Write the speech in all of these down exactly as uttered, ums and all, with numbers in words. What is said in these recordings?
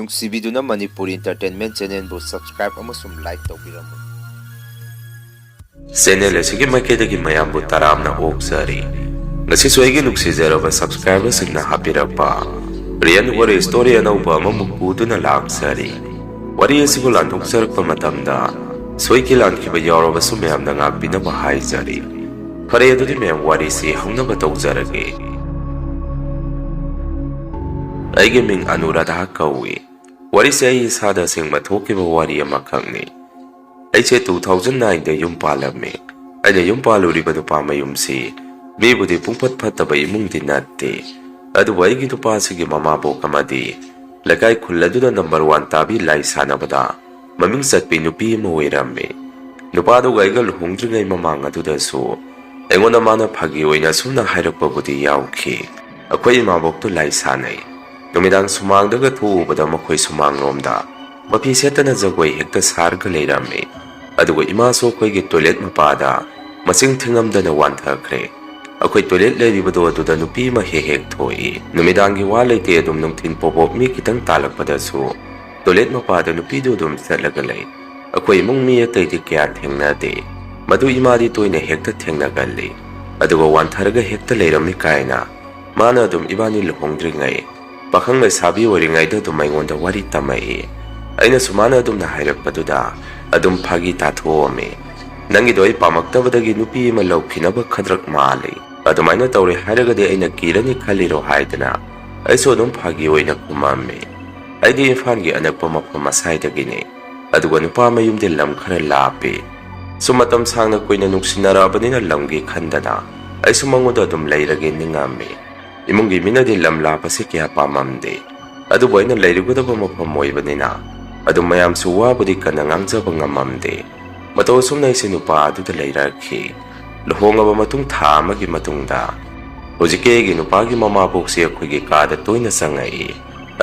ꯅꯨꯡꯁꯤꯕꯤꯗꯨꯅ Manipur Entertainment Channelꯕꯨ subscribe ꯑꯃꯁꯨꯡ like ꯇꯧꯕꯤꯔꯝꯃꯨ꯫ Channel ꯑꯁꯤꯒꯤ ꯃꯥꯏꯀꯩꯗꯒꯤ ꯃꯌꯥꯝꯕꯨ ꯇꯔꯥꯝꯅ ꯑꯣꯛꯆꯔꯤ꯫ ꯉꯁꯤꯁꯨ ꯑꯩꯒꯤ ꯅꯨꯡꯁꯤꯖꯔꯕ subscriberꯁꯤꯡꯅ ꯍꯥꯞꯄꯤꯔꯛꯄ Real War Story ꯑꯅꯧꯕ ꯑꯃꯃꯨꯛ ꯄꯨꯗꯨꯅ ꯂꯥꯛꯆꯔꯤ꯫ ꯋꯥꯔꯤ ꯑꯁꯤꯕꯨ ꯂꯥꯟꯊꯣꯛꯆꯔꯛꯄ ꯃꯇꯝꯗ ꯁꯣꯏꯈꯤ ꯂꯥꯟꯈꯤꯕ ꯌꯥꯎꯔꯕꯁꯨ ꯃꯌꯥꯝꯅ ꯉꯥꯛꯄꯤꯅꯕ ꯍꯥꯏꯖꯔꯤ꯫ ꯐꯔꯦ, ꯑꯗꯨꯗꯤ ꯃꯌꯥꯝ ꯋꯥꯔꯤꯁꯤ ꯍꯧꯅꯕ ꯇꯧꯖꯔꯒꯦ꯫ ꯑꯩꯒꯤ ꯃꯤꯡ ꯑꯅꯨꯔꯥꯙꯥ ꯀꯧꯏ꯫ ꯋꯥꯔꯤꯁꯦ ꯑꯩ ꯏꯁꯥꯗ ꯑꯁꯦꯡꯕ ꯊꯣꯛꯈꯤꯕ ꯋꯥꯔꯤ ꯑꯃꯈꯛꯅꯤ꯫ ꯑꯩꯁꯦ two thousand nineꯗ ꯌꯨꯝ ꯄꯥꯜꯂꯝꯃꯤ꯫ ꯑꯩꯅ ꯌꯨꯝ ꯄꯥꯜꯂꯨꯔꯤꯕ ꯅꯨꯄꯥ ꯃꯌꯨꯝꯁꯤ ꯃꯤꯕꯨꯗꯤ ꯄꯨꯡꯐꯠ ꯐꯠꯇꯕ ꯏꯃꯨꯡꯗꯤ ꯅꯠꯇꯦ, ꯑꯗꯨꯕꯨ ꯑꯩꯒꯤ ꯅꯨꯄꯥꯁꯤꯒꯤ ꯃꯃꯥꯕꯣꯛ ꯑꯃꯗꯤ ꯂꯩꯀꯥꯏ ꯈꯨꯜ ꯑꯗꯨꯗ number one ꯇꯥꯕꯤ ꯂꯥꯏ ꯁꯥꯟꯅꯕꯗ ꯃꯃꯤꯡ ꯆꯠꯄꯤ ꯅꯨꯄꯤ ꯑꯃ ꯑꯣꯏꯔꯝꯃꯤ꯫ ꯅꯨꯄꯥꯗꯨꯒ ꯑꯩꯒ ꯂꯨꯍꯣꯡꯗ꯭ꯔꯤꯉꯩ ꯃꯃꯥꯡ ꯑꯗꯨꯗꯁꯨ ꯑꯩꯉꯣꯟꯗ ꯃꯥꯅ ꯐꯥꯒꯤ ꯑꯣꯏꯅ ꯑꯁꯨꯝꯅ ꯍꯥꯏꯔꯛꯄꯕꯨꯗꯤ ꯌꯥꯎꯈꯤ, "ꯑꯩꯈꯣꯏ ꯏꯃꯥꯕꯣꯛꯇꯨ ꯂꯥꯏ ꯁꯥꯟꯅꯩ꯫ ꯅꯨꯃꯤꯗꯥꯡ ꯁꯨꯃꯥꯡꯗꯒ ꯊꯣꯛꯎꯕꯗ ꯃꯈꯣꯏ ꯁꯨꯃꯥꯡꯂꯣꯝꯗ ꯃꯐꯤ ꯁꯦꯠꯇꯅ ꯖꯒꯣꯏ ꯍꯦꯛꯇ ꯁꯥꯔꯒ ꯂꯩꯔꯝꯃꯤ꯫ ꯑꯗꯨꯒ ꯏꯃꯥꯁꯨ ꯑꯩꯈꯣꯏꯒꯤ toilet ꯃꯄꯥꯗ ꯃꯁꯤꯡ ꯊꯤꯉꯝꯗꯅ ꯋꯥꯟꯊꯈ꯭ꯔꯦ꯫ ꯑꯩꯈꯣꯏ toilet ꯂꯩꯔꯤꯕꯗꯣ ꯑꯗꯨꯗ ꯅꯨꯄꯤ ꯑꯃ ꯍꯦꯛ ꯍꯦꯛ ꯊꯣꯛꯏ꯫ ꯅꯨꯃꯤꯗꯥꯡꯒꯤ ꯋꯥ ꯂꯩꯇꯦ, ꯑꯗꯨꯝ ꯅꯨꯡꯊꯤꯟ ꯄꯣꯄꯣꯞ ꯃꯤ ꯈꯤꯇꯪ ꯇꯥꯜꯂꯛꯄꯗꯁꯨ toilet ꯃꯄꯥꯗ ꯅꯨꯄꯤꯗꯨ ꯑꯗꯨꯝ ꯆꯠꯂꯒ ꯂꯩ꯫ ꯑꯩꯈꯣꯏ ꯏꯃꯨꯡ ꯃꯤ ꯑꯇꯩꯗꯤ ꯀꯌꯥ ꯊꯦꯡꯅꯗꯦ꯫ ꯃꯗꯨ ꯏꯃꯥꯗꯤ ꯇꯣꯏꯅ ꯍꯦꯛꯇ ꯊꯦꯡꯅꯒꯜꯂꯤ꯫ ꯑꯗꯨꯒ ꯋꯥꯟꯊꯔꯒ ꯍꯦꯛꯇ ꯂꯩꯔꯝꯃꯤ ꯀꯥꯏꯅ ꯃꯥꯅ ꯑꯗꯨꯝ ꯏꯕꯥꯅꯤ ꯂꯨꯍꯣꯡꯗ꯭ꯔꯤꯉꯩ, ꯄꯥꯈꯪ ꯂꯩꯁꯥꯕꯤ ꯑꯣꯏꯔꯤꯉꯩꯗ ꯑꯗꯨꯝ ꯑꯩꯉꯣꯟꯗ ꯋꯥꯔꯤ ꯇꯝꯃꯛꯏ꯫ ꯑꯩꯅꯁꯨ ꯃꯥꯅ ꯑꯗꯨꯝꯅ ꯍꯥꯏꯔꯛꯄꯗꯨꯗ ꯑꯗꯨꯝ ꯐꯥꯒꯤ ꯇꯥꯊꯣꯛꯑꯝꯃꯤ꯫ "ꯅꯪꯒꯤꯗꯣ ꯑꯩ ꯄꯥꯝꯃꯛꯇꯕꯗꯒꯤ ꯅꯨꯄꯤ ꯑꯃ ꯂꯧꯈꯤꯅꯕ ꯈꯗ꯭ꯔꯛ ꯃꯥꯜꯂꯤ꯫ ꯑꯗꯨꯃꯥꯏꯅ ꯇꯧꯔꯦ ꯍꯥꯏꯔꯒꯗꯤ ꯑꯩꯅ ꯀꯤꯔꯅꯤ ꯈꯜꯂꯤꯔꯣ?" ꯍꯥꯏꯗꯅ ꯑꯩꯁꯨ ꯑꯗꯨꯝ ꯐꯥꯒꯤ ꯑꯣꯏꯅ ꯈꯨꯝꯃꯝꯃꯤ꯫ ꯑꯩꯗꯤ ꯏꯝꯐꯥꯜꯒꯤ ꯑꯅꯛꯄ ꯃꯐꯝ ꯑꯁꯥꯏꯗꯒꯤꯅꯤ꯫ ꯑꯗꯨꯒ ꯅꯨꯄꯥ ꯃꯌꯨꯝꯗꯤ ꯂꯝ ꯈꯔ ꯂꯥꯞꯄꯤ꯫ ꯁꯨꯝ ꯃꯇꯝ ꯁꯥꯡꯅ ꯀꯨꯏꯅ ꯅꯨꯡꯁꯤꯅꯔꯛꯑꯕꯅꯤꯅ ꯂꯝꯒꯤ ꯈꯟꯗꯅ ꯑꯩꯁꯨ ꯃꯉꯣꯟꯗ ꯑꯗꯨꯝ ꯂꯩꯔꯒꯦ ꯅꯤꯡꯉꯝꯃꯤ꯫ ꯏꯃꯨꯡꯒꯤ ꯃꯤꯅꯗꯤ ꯂꯝ ꯂꯥꯞꯄꯁꯤ ꯀꯌꯥ ꯄꯥꯝꯃꯝꯗꯦ꯫ ꯑꯗꯨꯕꯨ ꯑꯩꯅ ꯂꯩꯔꯨꯒꯗꯕ ꯃꯐꯝ ꯑꯣꯏꯕꯅꯤꯅ ꯑꯗꯨꯝ ꯃꯌꯥꯝꯁꯨ ꯋꯥꯕꯨꯗꯤ ꯀꯟꯅ ꯉꯥꯡꯖꯕ ꯉꯝꯃꯝꯗꯦ꯫ ꯃꯇꯧ ꯑꯁꯨꯝꯅ ꯑꯩꯁꯦ ꯅꯨꯄꯥ ꯑꯗꯨꯗ ꯂꯩꯔꯛꯈꯤ꯫ ꯂꯨꯍꯣꯡꯉꯕ ꯃꯇꯨꯡ ꯊꯥ ꯑꯃꯒꯤ ꯃꯇꯨꯡꯗ ꯍꯧꯖꯤꯛꯀꯤ ꯑꯩꯒꯤ ꯅꯨꯄꯥꯒꯤ ꯃꯃꯥꯕꯣꯛꯁꯤ ꯑꯩꯈꯣꯏꯒꯤ ꯀꯥꯗ ꯇꯣꯏꯅ ꯆꯪꯉꯛꯏ꯫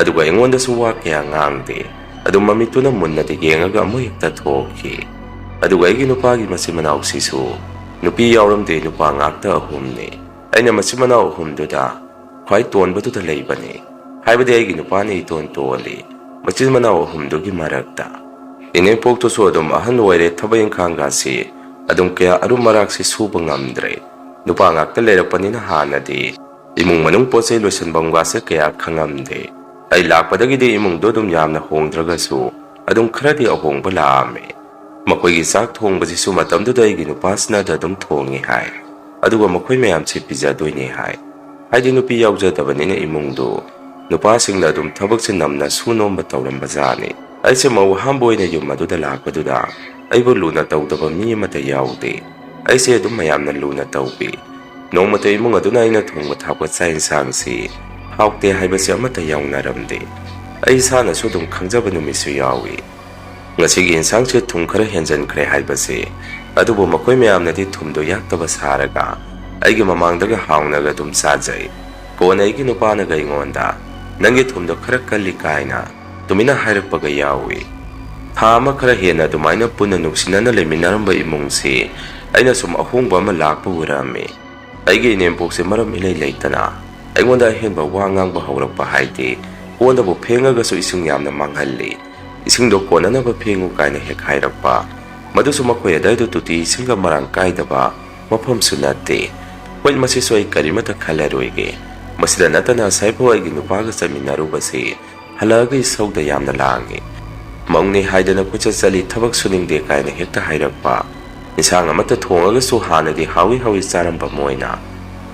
ꯑꯗꯨꯒ ꯑꯩꯉꯣꯟꯗꯁꯨ ꯋꯥ ꯀꯌꯥ ꯉꯥꯡꯗꯦ꯫ ꯑꯗꯨꯝ ꯃꯃꯤꯠꯇꯨꯅ ꯃꯨꯟꯅꯗꯤ ꯌꯦꯡꯉꯒ ꯑꯃꯨꯛ ꯍꯦꯛꯇ ꯊꯣꯛꯈꯤ꯫ ꯑꯗꯨꯒ ꯑꯩꯒꯤ ꯅꯨꯄꯥꯒꯤ ꯃꯆꯤꯟ ꯃꯅꯥꯎꯁꯤꯁꯨ ꯅꯨꯄꯤ ꯌꯥꯎꯔꯝꯗꯦ, ꯅꯨꯄꯥ ꯉꯥꯛꯇ ꯑꯍꯨꯝꯅꯤ꯫ ꯑꯩꯅ ꯃꯆꯤꯟ ꯃꯅꯥꯎ ꯑꯍꯨꯝꯗꯨꯗ ꯈ꯭ꯋꯥꯏ ꯇꯣꯟꯕꯗꯨꯗ ꯂꯩꯕꯅꯤ꯫ ꯍꯥꯏꯕꯗꯤ ꯑꯩꯒꯤ ꯅꯨꯄꯥꯅ ꯏꯇꯣꯟ ꯇꯣꯜꯂꯤ꯫ ꯃꯆꯤꯟ ꯃꯅꯥꯎ ꯑꯍꯨꯝꯗꯨꯒꯤ ꯃꯔꯛꯇ꯫ ꯏꯅꯦꯝꯄꯣꯛꯇꯨꯁꯨ ꯑꯗꯨꯝ ꯑꯍꯟ ꯑꯣꯏꯔꯦ, ꯊꯕꯛ ꯏꯪꯈꯥꯡꯒꯁꯤ ꯑꯗꯨꯝ ꯀꯌꯥ ꯑꯔꯨꯝ ꯑꯔꯥꯛꯁꯤ ꯁꯨꯕ ꯉꯝꯗ꯭ꯔꯦ꯫ ꯅꯨꯄꯥ ꯉꯥꯛꯇ ꯂꯩꯔꯛꯄꯅꯤꯅ ꯍꯥꯟꯅꯗꯤ ꯏꯃꯨꯡ ꯃꯅꯨꯡ ꯄꯣꯠ ꯆꯩ ꯂꯣꯏꯁꯤꯟꯐꯝꯒꯁꯦ ꯀꯌꯥ ꯈꯪꯉꯝꯗꯦ꯫ ꯑꯩ ꯂꯥꯛꯄꯗꯒꯤꯗꯤ ꯏꯃꯨꯡꯗꯣ ꯑꯗꯨꯝ ꯌꯥꯝꯅ ꯍꯣꯡꯗ꯭ꯔꯒꯁꯨ ꯑꯗꯨꯝ ꯈꯔꯗꯤ ꯑꯍꯣꯡꯕ ꯂꯥꯛꯑꯝꯃꯦ꯫ ꯃꯈꯣꯏꯒꯤ ꯆꯥꯛ ꯊꯣꯡꯕꯁꯤꯁꯨ ꯃꯇꯝꯗꯨꯗ ꯑꯩꯒꯤ ꯅꯨꯄꯥꯁꯤꯅꯗ ꯑꯗꯨꯝ ꯊꯣꯡꯉꯤ ꯍꯥꯏ꯫ ꯑꯗꯨꯒ ꯃꯈꯣꯏ ꯃꯌꯥꯝꯁꯦ ꯄꯤꯖꯗꯣꯏꯅꯦ ꯍꯥꯏ꯫ ꯍꯥꯏꯗꯤ ꯅꯨꯄꯤ ꯌꯥꯎꯖꯗꯕꯅꯤꯅ ꯏꯃꯨꯡꯗꯨ ꯅꯨꯄꯥꯁꯤꯡꯅ ꯑꯗꯨꯝ ꯊꯕꯛꯁꯦ ꯅꯝꯅ ꯁꯨ ꯅꯣꯝꯕ ꯇꯧꯔꯝꯕꯖꯥꯠꯅꯤ꯫ ꯑꯩꯁꯦ ꯃꯧ ꯑꯍꯥꯟꯕ ꯑꯣꯏꯅ ꯌꯨꯝ ꯑꯗꯨꯗ ꯂꯥꯛꯄꯗꯨꯗ ꯑꯩꯕꯨ ꯂꯨꯅ ꯇꯧꯗꯕ ꯃꯤ ꯑꯃꯠꯇ ꯌꯥꯎꯗꯦ꯫ ꯑꯩꯁꯦ ꯑꯗꯨꯝ ꯃꯌꯥꯝꯅ ꯂꯨꯅ ꯇꯧꯕꯤ꯫ ꯅꯣꯡꯃꯇ ꯏꯃꯨꯡ ꯑꯗꯨꯅ ꯑꯩꯅ ꯊꯣꯡꯕ ꯊꯥꯛꯄ ꯆꯥꯛ ꯌꯦꯟꯁꯥꯡꯁꯤ ꯍꯥꯎꯇꯦ ꯍꯥꯏꯕꯁꯤ ꯑꯃꯠꯇ ꯌꯥꯎꯅꯔꯝꯗꯦ꯫ ꯑꯩ ꯏꯁꯥꯅꯁꯨ ꯑꯗꯨꯝ ꯈꯪꯖꯕ ꯅꯨꯃꯤꯠꯁꯨ ꯌꯥꯎꯏ꯫ ꯉꯁꯤꯒꯤ ꯌꯦꯟꯁꯥꯡꯁꯦ ꯊꯨꯝ ꯈꯔ ꯍꯦꯟꯖꯟꯈ꯭ꯔꯦ ꯍꯥꯏꯕꯁꯦ꯫ ꯑꯗꯨꯕꯨ ꯃꯈꯣꯏ ꯃꯌꯥꯝꯅꯗꯤ ꯊꯨꯝꯗꯣ ꯌꯥꯛꯇꯕ ꯁꯥꯔꯒ ꯑꯩꯒꯤ ꯃꯃꯥꯡꯗꯒ ꯍꯥꯎꯅꯒ ꯑꯗꯨꯝ ꯆꯥꯖꯩ꯫ ꯀꯣꯟꯅ ꯑꯩꯒꯤ ꯅꯨꯄꯥꯅꯒ ꯑꯩꯉꯣꯟꯗ "ꯅꯪꯒꯤ ꯊꯨꯝꯗꯣ ꯈꯔ ꯀꯜꯂꯤ" ꯀꯥꯏꯅ ꯇꯨꯃꯤꯟꯅ ꯍꯥꯏꯔꯛꯄꯒ ꯌꯥꯎꯏ꯫ ꯊꯥ ꯑꯃ ꯈꯔ ꯍꯦꯟꯅ ꯑꯗꯨꯃꯥꯏꯅ ꯄꯨꯟꯅ ꯅꯨꯡꯁꯤꯅꯅ ꯂꯩꯃꯤꯟꯅꯔꯝꯕ ꯏꯃꯨꯡꯁꯤ ꯑꯩꯅ ꯁꯨꯝ ꯑꯍꯣꯡꯕ ꯑꯃ ꯂꯥꯛꯄ ꯎꯔꯝꯃꯤ꯫ ꯑꯩꯒꯤ ꯏꯅꯦꯝꯄꯣꯛꯁꯦ ꯃꯔꯝ ꯏꯂꯩ ꯂꯩꯇꯅ ꯑꯩꯉꯣꯟꯗ ꯑꯍꯦꯟꯕ ꯋꯥ ꯉꯥꯡꯕ ꯍꯧꯔꯛꯄ ꯍꯥꯏꯗꯤ, ꯀꯣꯟꯗꯕꯨ ꯐꯦꯡꯉꯒꯁꯨ ꯏꯁꯤꯡ ꯌꯥꯝꯅ ꯃꯥꯡꯍꯜꯂꯤ, "ꯏꯁꯤꯡꯗꯣ ꯀꯣꯟꯅꯅꯕ ꯐꯦꯡꯉꯨ" ꯀꯥꯏꯅ ꯍꯦꯛ ꯍꯥꯏꯔꯛꯄ꯫ ꯃꯗꯨꯁꯨ ꯃꯈꯣꯏ ꯑꯗꯥꯏꯗꯨ ꯇꯣꯇꯤ ꯏꯁꯤꯡꯒ ꯃꯔꯥꯡ ꯀꯥꯏꯗꯕ ꯃꯐꯝꯁꯨ ꯅꯠꯇꯦ꯫ ꯍꯣꯏ, ꯃꯁꯤꯁꯨ ꯑꯩ ꯀꯔꯤꯃꯠꯇ ꯈꯜꯂꯔꯣꯏꯒꯦ꯫ ꯃꯁꯤꯗ ꯅꯠꯇꯅ ꯉꯁꯥꯏꯐꯥꯎ ꯑꯩꯒꯤ ꯅꯨꯄꯥꯒ ꯆꯠꯃꯤꯟꯅꯔꯨꯕꯁꯤ ꯍꯜꯂꯛꯑꯒ ꯏꯁꯧꯗ ꯌꯥꯝꯅ ꯂꯥꯡꯉꯤ꯫ ꯃꯧꯅꯤ ꯍꯥꯏꯗꯅ ꯀꯣꯏꯆꯠ ꯆꯠꯂꯤ, ꯊꯕꯛ ꯁꯨꯅꯤꯡꯗꯦ ꯀꯥꯏꯅ ꯍꯦꯛꯇ ꯍꯥꯏꯔꯛꯄ꯫ ꯏꯟꯁꯥꯡ ꯑꯃꯠꯇ ꯊꯣꯡꯉꯒꯁꯨ ꯍꯥꯟꯅꯗꯤ ꯍꯥꯎꯏ ꯍꯥꯎꯏ ꯆꯥꯔꯝꯕ ꯃꯣꯏꯅ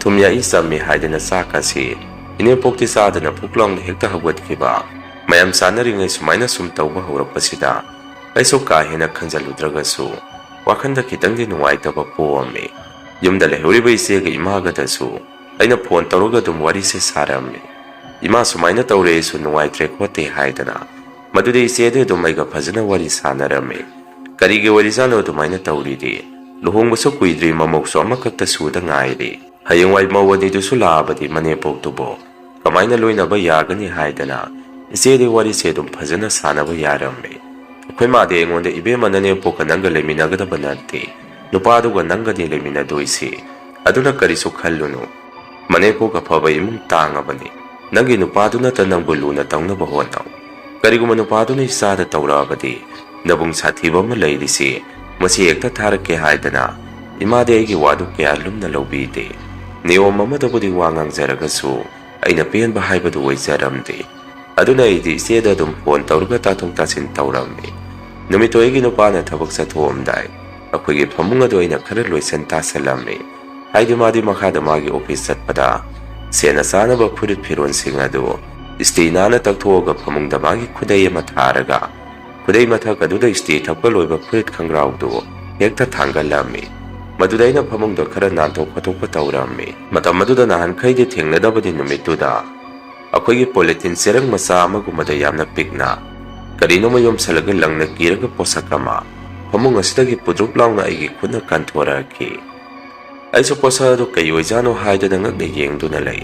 ꯊꯨꯝ ꯌꯥꯛꯏ ꯆꯝꯃꯤ ꯍꯥꯏꯗꯅ ꯆꯥꯛꯀꯁꯤ ꯏꯅꯦꯝꯄꯣꯛꯇꯤ ꯆꯥꯗꯅ ꯐꯨꯛ ꯂꯥꯎꯅ ꯍꯦꯛꯇ ꯍꯧꯒꯠꯈꯤꯕ꯫ ꯃꯌꯥꯝ ꯆꯥꯅꯔꯤꯉꯩ ꯁꯨꯃꯥꯏꯅ ꯁꯨꯝ ꯇꯧꯕ ꯍꯧꯔꯛꯄꯁꯤꯗ ꯑꯩꯁꯨ ꯀꯥ ꯍꯦꯟꯅ ꯈꯟꯖꯜꯂꯨꯗ꯭ꯔꯒꯁꯨ ꯋꯥꯈꯟꯗ ꯈꯤꯇꯪꯗꯤ ꯅꯨꯡꯉꯥꯏꯇꯕ ꯄꯣꯛꯑꯝꯃꯤ꯫ ꯌꯨꯝꯗ ꯂꯩꯍꯧꯔꯤꯕ ꯏꯆꯦꯒ ꯏꯃꯥꯒꯗꯁꯨ ꯑꯩꯅ ꯐꯣꯟ ꯇꯧꯔꯒ ꯑꯗꯨꯝ ꯋꯥꯔꯤꯁꯦ ꯁꯥꯔꯝꯃꯤ꯫ "ꯏꯃꯥ ꯁꯨꯃꯥꯏꯅ ꯇꯧꯔꯦ, ꯑꯩꯁꯨ ꯅꯨꯡꯉꯥꯏꯇ꯭ꯔꯦ ꯈꯣꯠꯇꯦ" ꯍꯥꯏꯗꯅ꯫ ꯃꯗꯨꯗꯤ ꯏꯆꯦꯗꯤ ꯑꯗꯨꯝ ꯑꯩꯒ ꯐꯖꯅ ꯋꯥꯔꯤ ꯁꯥꯟꯅꯔꯝꯃꯤ꯫ "ꯀꯔꯤꯒꯤ ꯑꯣꯏꯔꯤꯖꯥꯠꯅꯣ ꯑꯗꯨꯃꯥꯏꯅ ꯇꯧꯔꯤꯗꯤ? ꯂꯨꯍꯣꯡꯕꯁꯨ ꯀꯨꯏꯗ꯭ꯔꯤ, ꯃꯃꯧꯁꯨ ꯑꯃꯈꯛꯇ ꯁꯨꯗ ꯉꯥꯏꯔꯤ꯫ ꯍꯌꯦꯡꯋꯥꯏ ꯃꯧ ꯑꯅꯤꯗꯨꯁꯨ ꯂꯥꯛꯑꯕꯗꯤ ꯃꯅꯦꯝꯄꯣꯛꯇꯨꯕꯨ ꯀꯃꯥꯏꯅ ꯂꯣꯏꯅꯕ ꯌꯥꯒꯅꯤ?" ꯍꯥꯏꯗꯅ ꯏꯆꯦꯗꯤ ꯋꯥꯔꯤꯁꯦ ꯑꯗꯨꯝ ꯐꯖꯅ ꯁꯥꯟꯅꯕ ꯌꯥꯔꯝꯃꯤ꯫ ꯑꯩꯈꯣꯏ ꯃꯥꯗꯤ ꯑꯩꯉꯣꯟꯗ, "ꯏꯕꯦꯝꯃ, ꯅꯅꯦꯝꯄꯣꯛꯀ ꯅꯪꯒ ꯂꯩꯃꯤꯟꯅꯒꯗꯕ ꯅꯠꯇꯦ, ꯅꯨꯄꯥꯗꯨꯒ ꯅꯪꯒꯅꯤ ꯂꯩꯃꯤꯟꯅꯗꯣꯏꯁꯤ꯫ ꯑꯗꯨꯅ ꯀꯔꯤꯁꯨ ꯈꯜꯂꯨꯅꯨ꯫ ꯃꯅꯦꯝꯄꯣꯛ ꯑꯐꯕ ꯏꯃꯨꯡ ꯇꯥꯡꯉꯕꯅꯤ꯫ ꯅꯪꯒꯤ ꯅꯨꯄꯥꯗꯨꯅꯇ ꯅꯪꯕꯨ ꯂꯨꯅ ꯇꯧꯅꯕ ꯍꯣꯠꯅꯧ꯫ ꯀꯔꯤꯒꯨꯝꯕ ꯅꯨꯄꯥꯗꯨꯅ ꯏꯆꯥꯗ ꯇꯧꯔꯛꯑꯕꯗꯤ, ꯅꯕꯨꯡ ꯁꯥꯊꯤꯕ ꯑꯃ ꯂꯩꯔꯤꯁꯤ, ꯃꯁꯤ ꯍꯦꯛꯇ ꯊꯥꯔꯛꯀꯦ ꯍꯥꯏꯗꯅ ꯏꯃꯥꯗꯤ ꯑꯩꯒꯤ ꯋꯥꯗꯨ ꯀꯌꯥ ꯂꯨꯝꯅ ꯂꯧꯕꯤꯗꯦ꯫ ꯅꯤꯌꯣꯝ ꯑꯃꯗꯕꯨꯗꯤ ꯋꯥ ꯉꯥꯡꯖꯔꯒꯁꯨ ꯑꯩꯅ ꯄꯦꯟꯕ ꯍꯥꯏꯕꯗꯨ ꯑꯣꯏꯖꯔꯝꯗꯦ꯫ ꯑꯗꯨꯅ ꯑꯩꯗꯤ ꯏꯆꯦꯗ ꯑꯗꯨꯝ ꯐꯣꯟ ꯇꯧꯔꯒ ꯇꯥꯊꯣꯛ ꯇꯥꯁꯤꯟ ꯇꯧꯔꯝꯃꯤ꯫ ꯅꯨꯃꯤꯠꯇꯣ ꯑꯩꯒꯤ ꯅꯨꯄꯥꯅ ꯊꯕꯛ ꯆꯠꯊꯣꯛꯑꯝꯗꯥꯏ ꯑꯩꯈꯣꯏꯒꯤ ꯐꯃꯨꯡ ꯑꯗꯨ ꯑꯩꯅ ꯈꯔ ꯂꯣꯏꯁꯟ ꯇꯥꯁꯜꯂꯝꯃꯤ꯫ ꯍꯥꯏꯗꯤ ꯃꯥꯗꯤ ꯃꯈꯥꯗ ꯃꯥꯒꯤ ꯑꯣꯐꯤꯁ ꯆꯠꯄꯗ ꯁꯦꯠꯅ ꯆꯥꯅꯕ ꯐꯨꯔꯤꯠ ꯐꯤꯔꯣꯟꯁꯤꯡ ꯑꯗꯨ ꯏꯁꯇ꯭ꯔꯤ ꯅꯥꯟꯅ ꯇꯛꯊꯣꯛꯑꯒ ꯐꯃꯨꯡꯗ ꯃꯥꯒꯤ ꯈꯨꯗꯩ ꯑꯃ ꯊꯥꯔꯒ, ꯈꯨꯗꯩ ꯃꯊꯛ ꯑꯗꯨꯗ ꯏꯁꯇ꯭ꯔꯤ ꯊꯛꯄ ꯂꯣꯏꯕ ꯐꯨꯔꯤꯠ ꯈꯪꯒ꯭ꯔꯥꯎꯗꯨ ꯍꯦꯛꯇ ꯊꯥꯡꯒꯠꯂꯝꯃꯤ꯫ ꯃꯗꯨꯗ ꯑꯩꯅ ꯐꯃꯨꯡꯗ ꯈꯔ ꯅꯥꯟꯊꯣꯛ ꯈꯣꯠꯇꯣꯛꯄ ꯇꯧꯔꯝꯃꯤ꯫ ꯃꯇꯝ ꯑꯗꯨꯗ ꯅꯍꯥꯟꯈꯩꯗꯤ ꯊꯦꯡꯅꯗꯕꯗꯤ ꯅꯨꯃꯤꯠꯇꯨꯗ ꯑꯩꯈꯣꯏꯒꯤ ꯄꯣꯂꯤꯊꯤꯟ ꯆꯦꯔꯪ ꯃꯆꯥ ꯑꯃꯒꯨꯝꯕꯗ ꯌꯥꯝꯅ ꯄꯤꯛꯅ ꯀꯔꯤꯅꯣꯃ ꯌꯣꯝꯁꯜꯂꯒ ꯂꯪꯅ ꯀꯤꯔꯒ ꯄꯣꯠꯁꯛ ꯑꯃ ꯐꯃꯨꯡ ꯑꯁꯤꯗꯒꯤ ꯄꯨꯗ꯭ꯔꯨꯞ ꯂꯥꯎꯅ ꯑꯩꯒꯤ ꯈꯨꯠꯅ ꯀꯟꯊꯣꯔꯛꯈꯤ꯫ ꯑꯩꯁꯨ ꯄꯣꯠꯁꯛ ꯑꯗꯨ ꯀꯩ ꯑꯣꯏꯖꯥꯠꯅꯣ ꯍꯥꯏꯗꯅ ꯉꯛꯅ ꯌꯦꯡꯗꯨꯅ ꯂꯩ꯫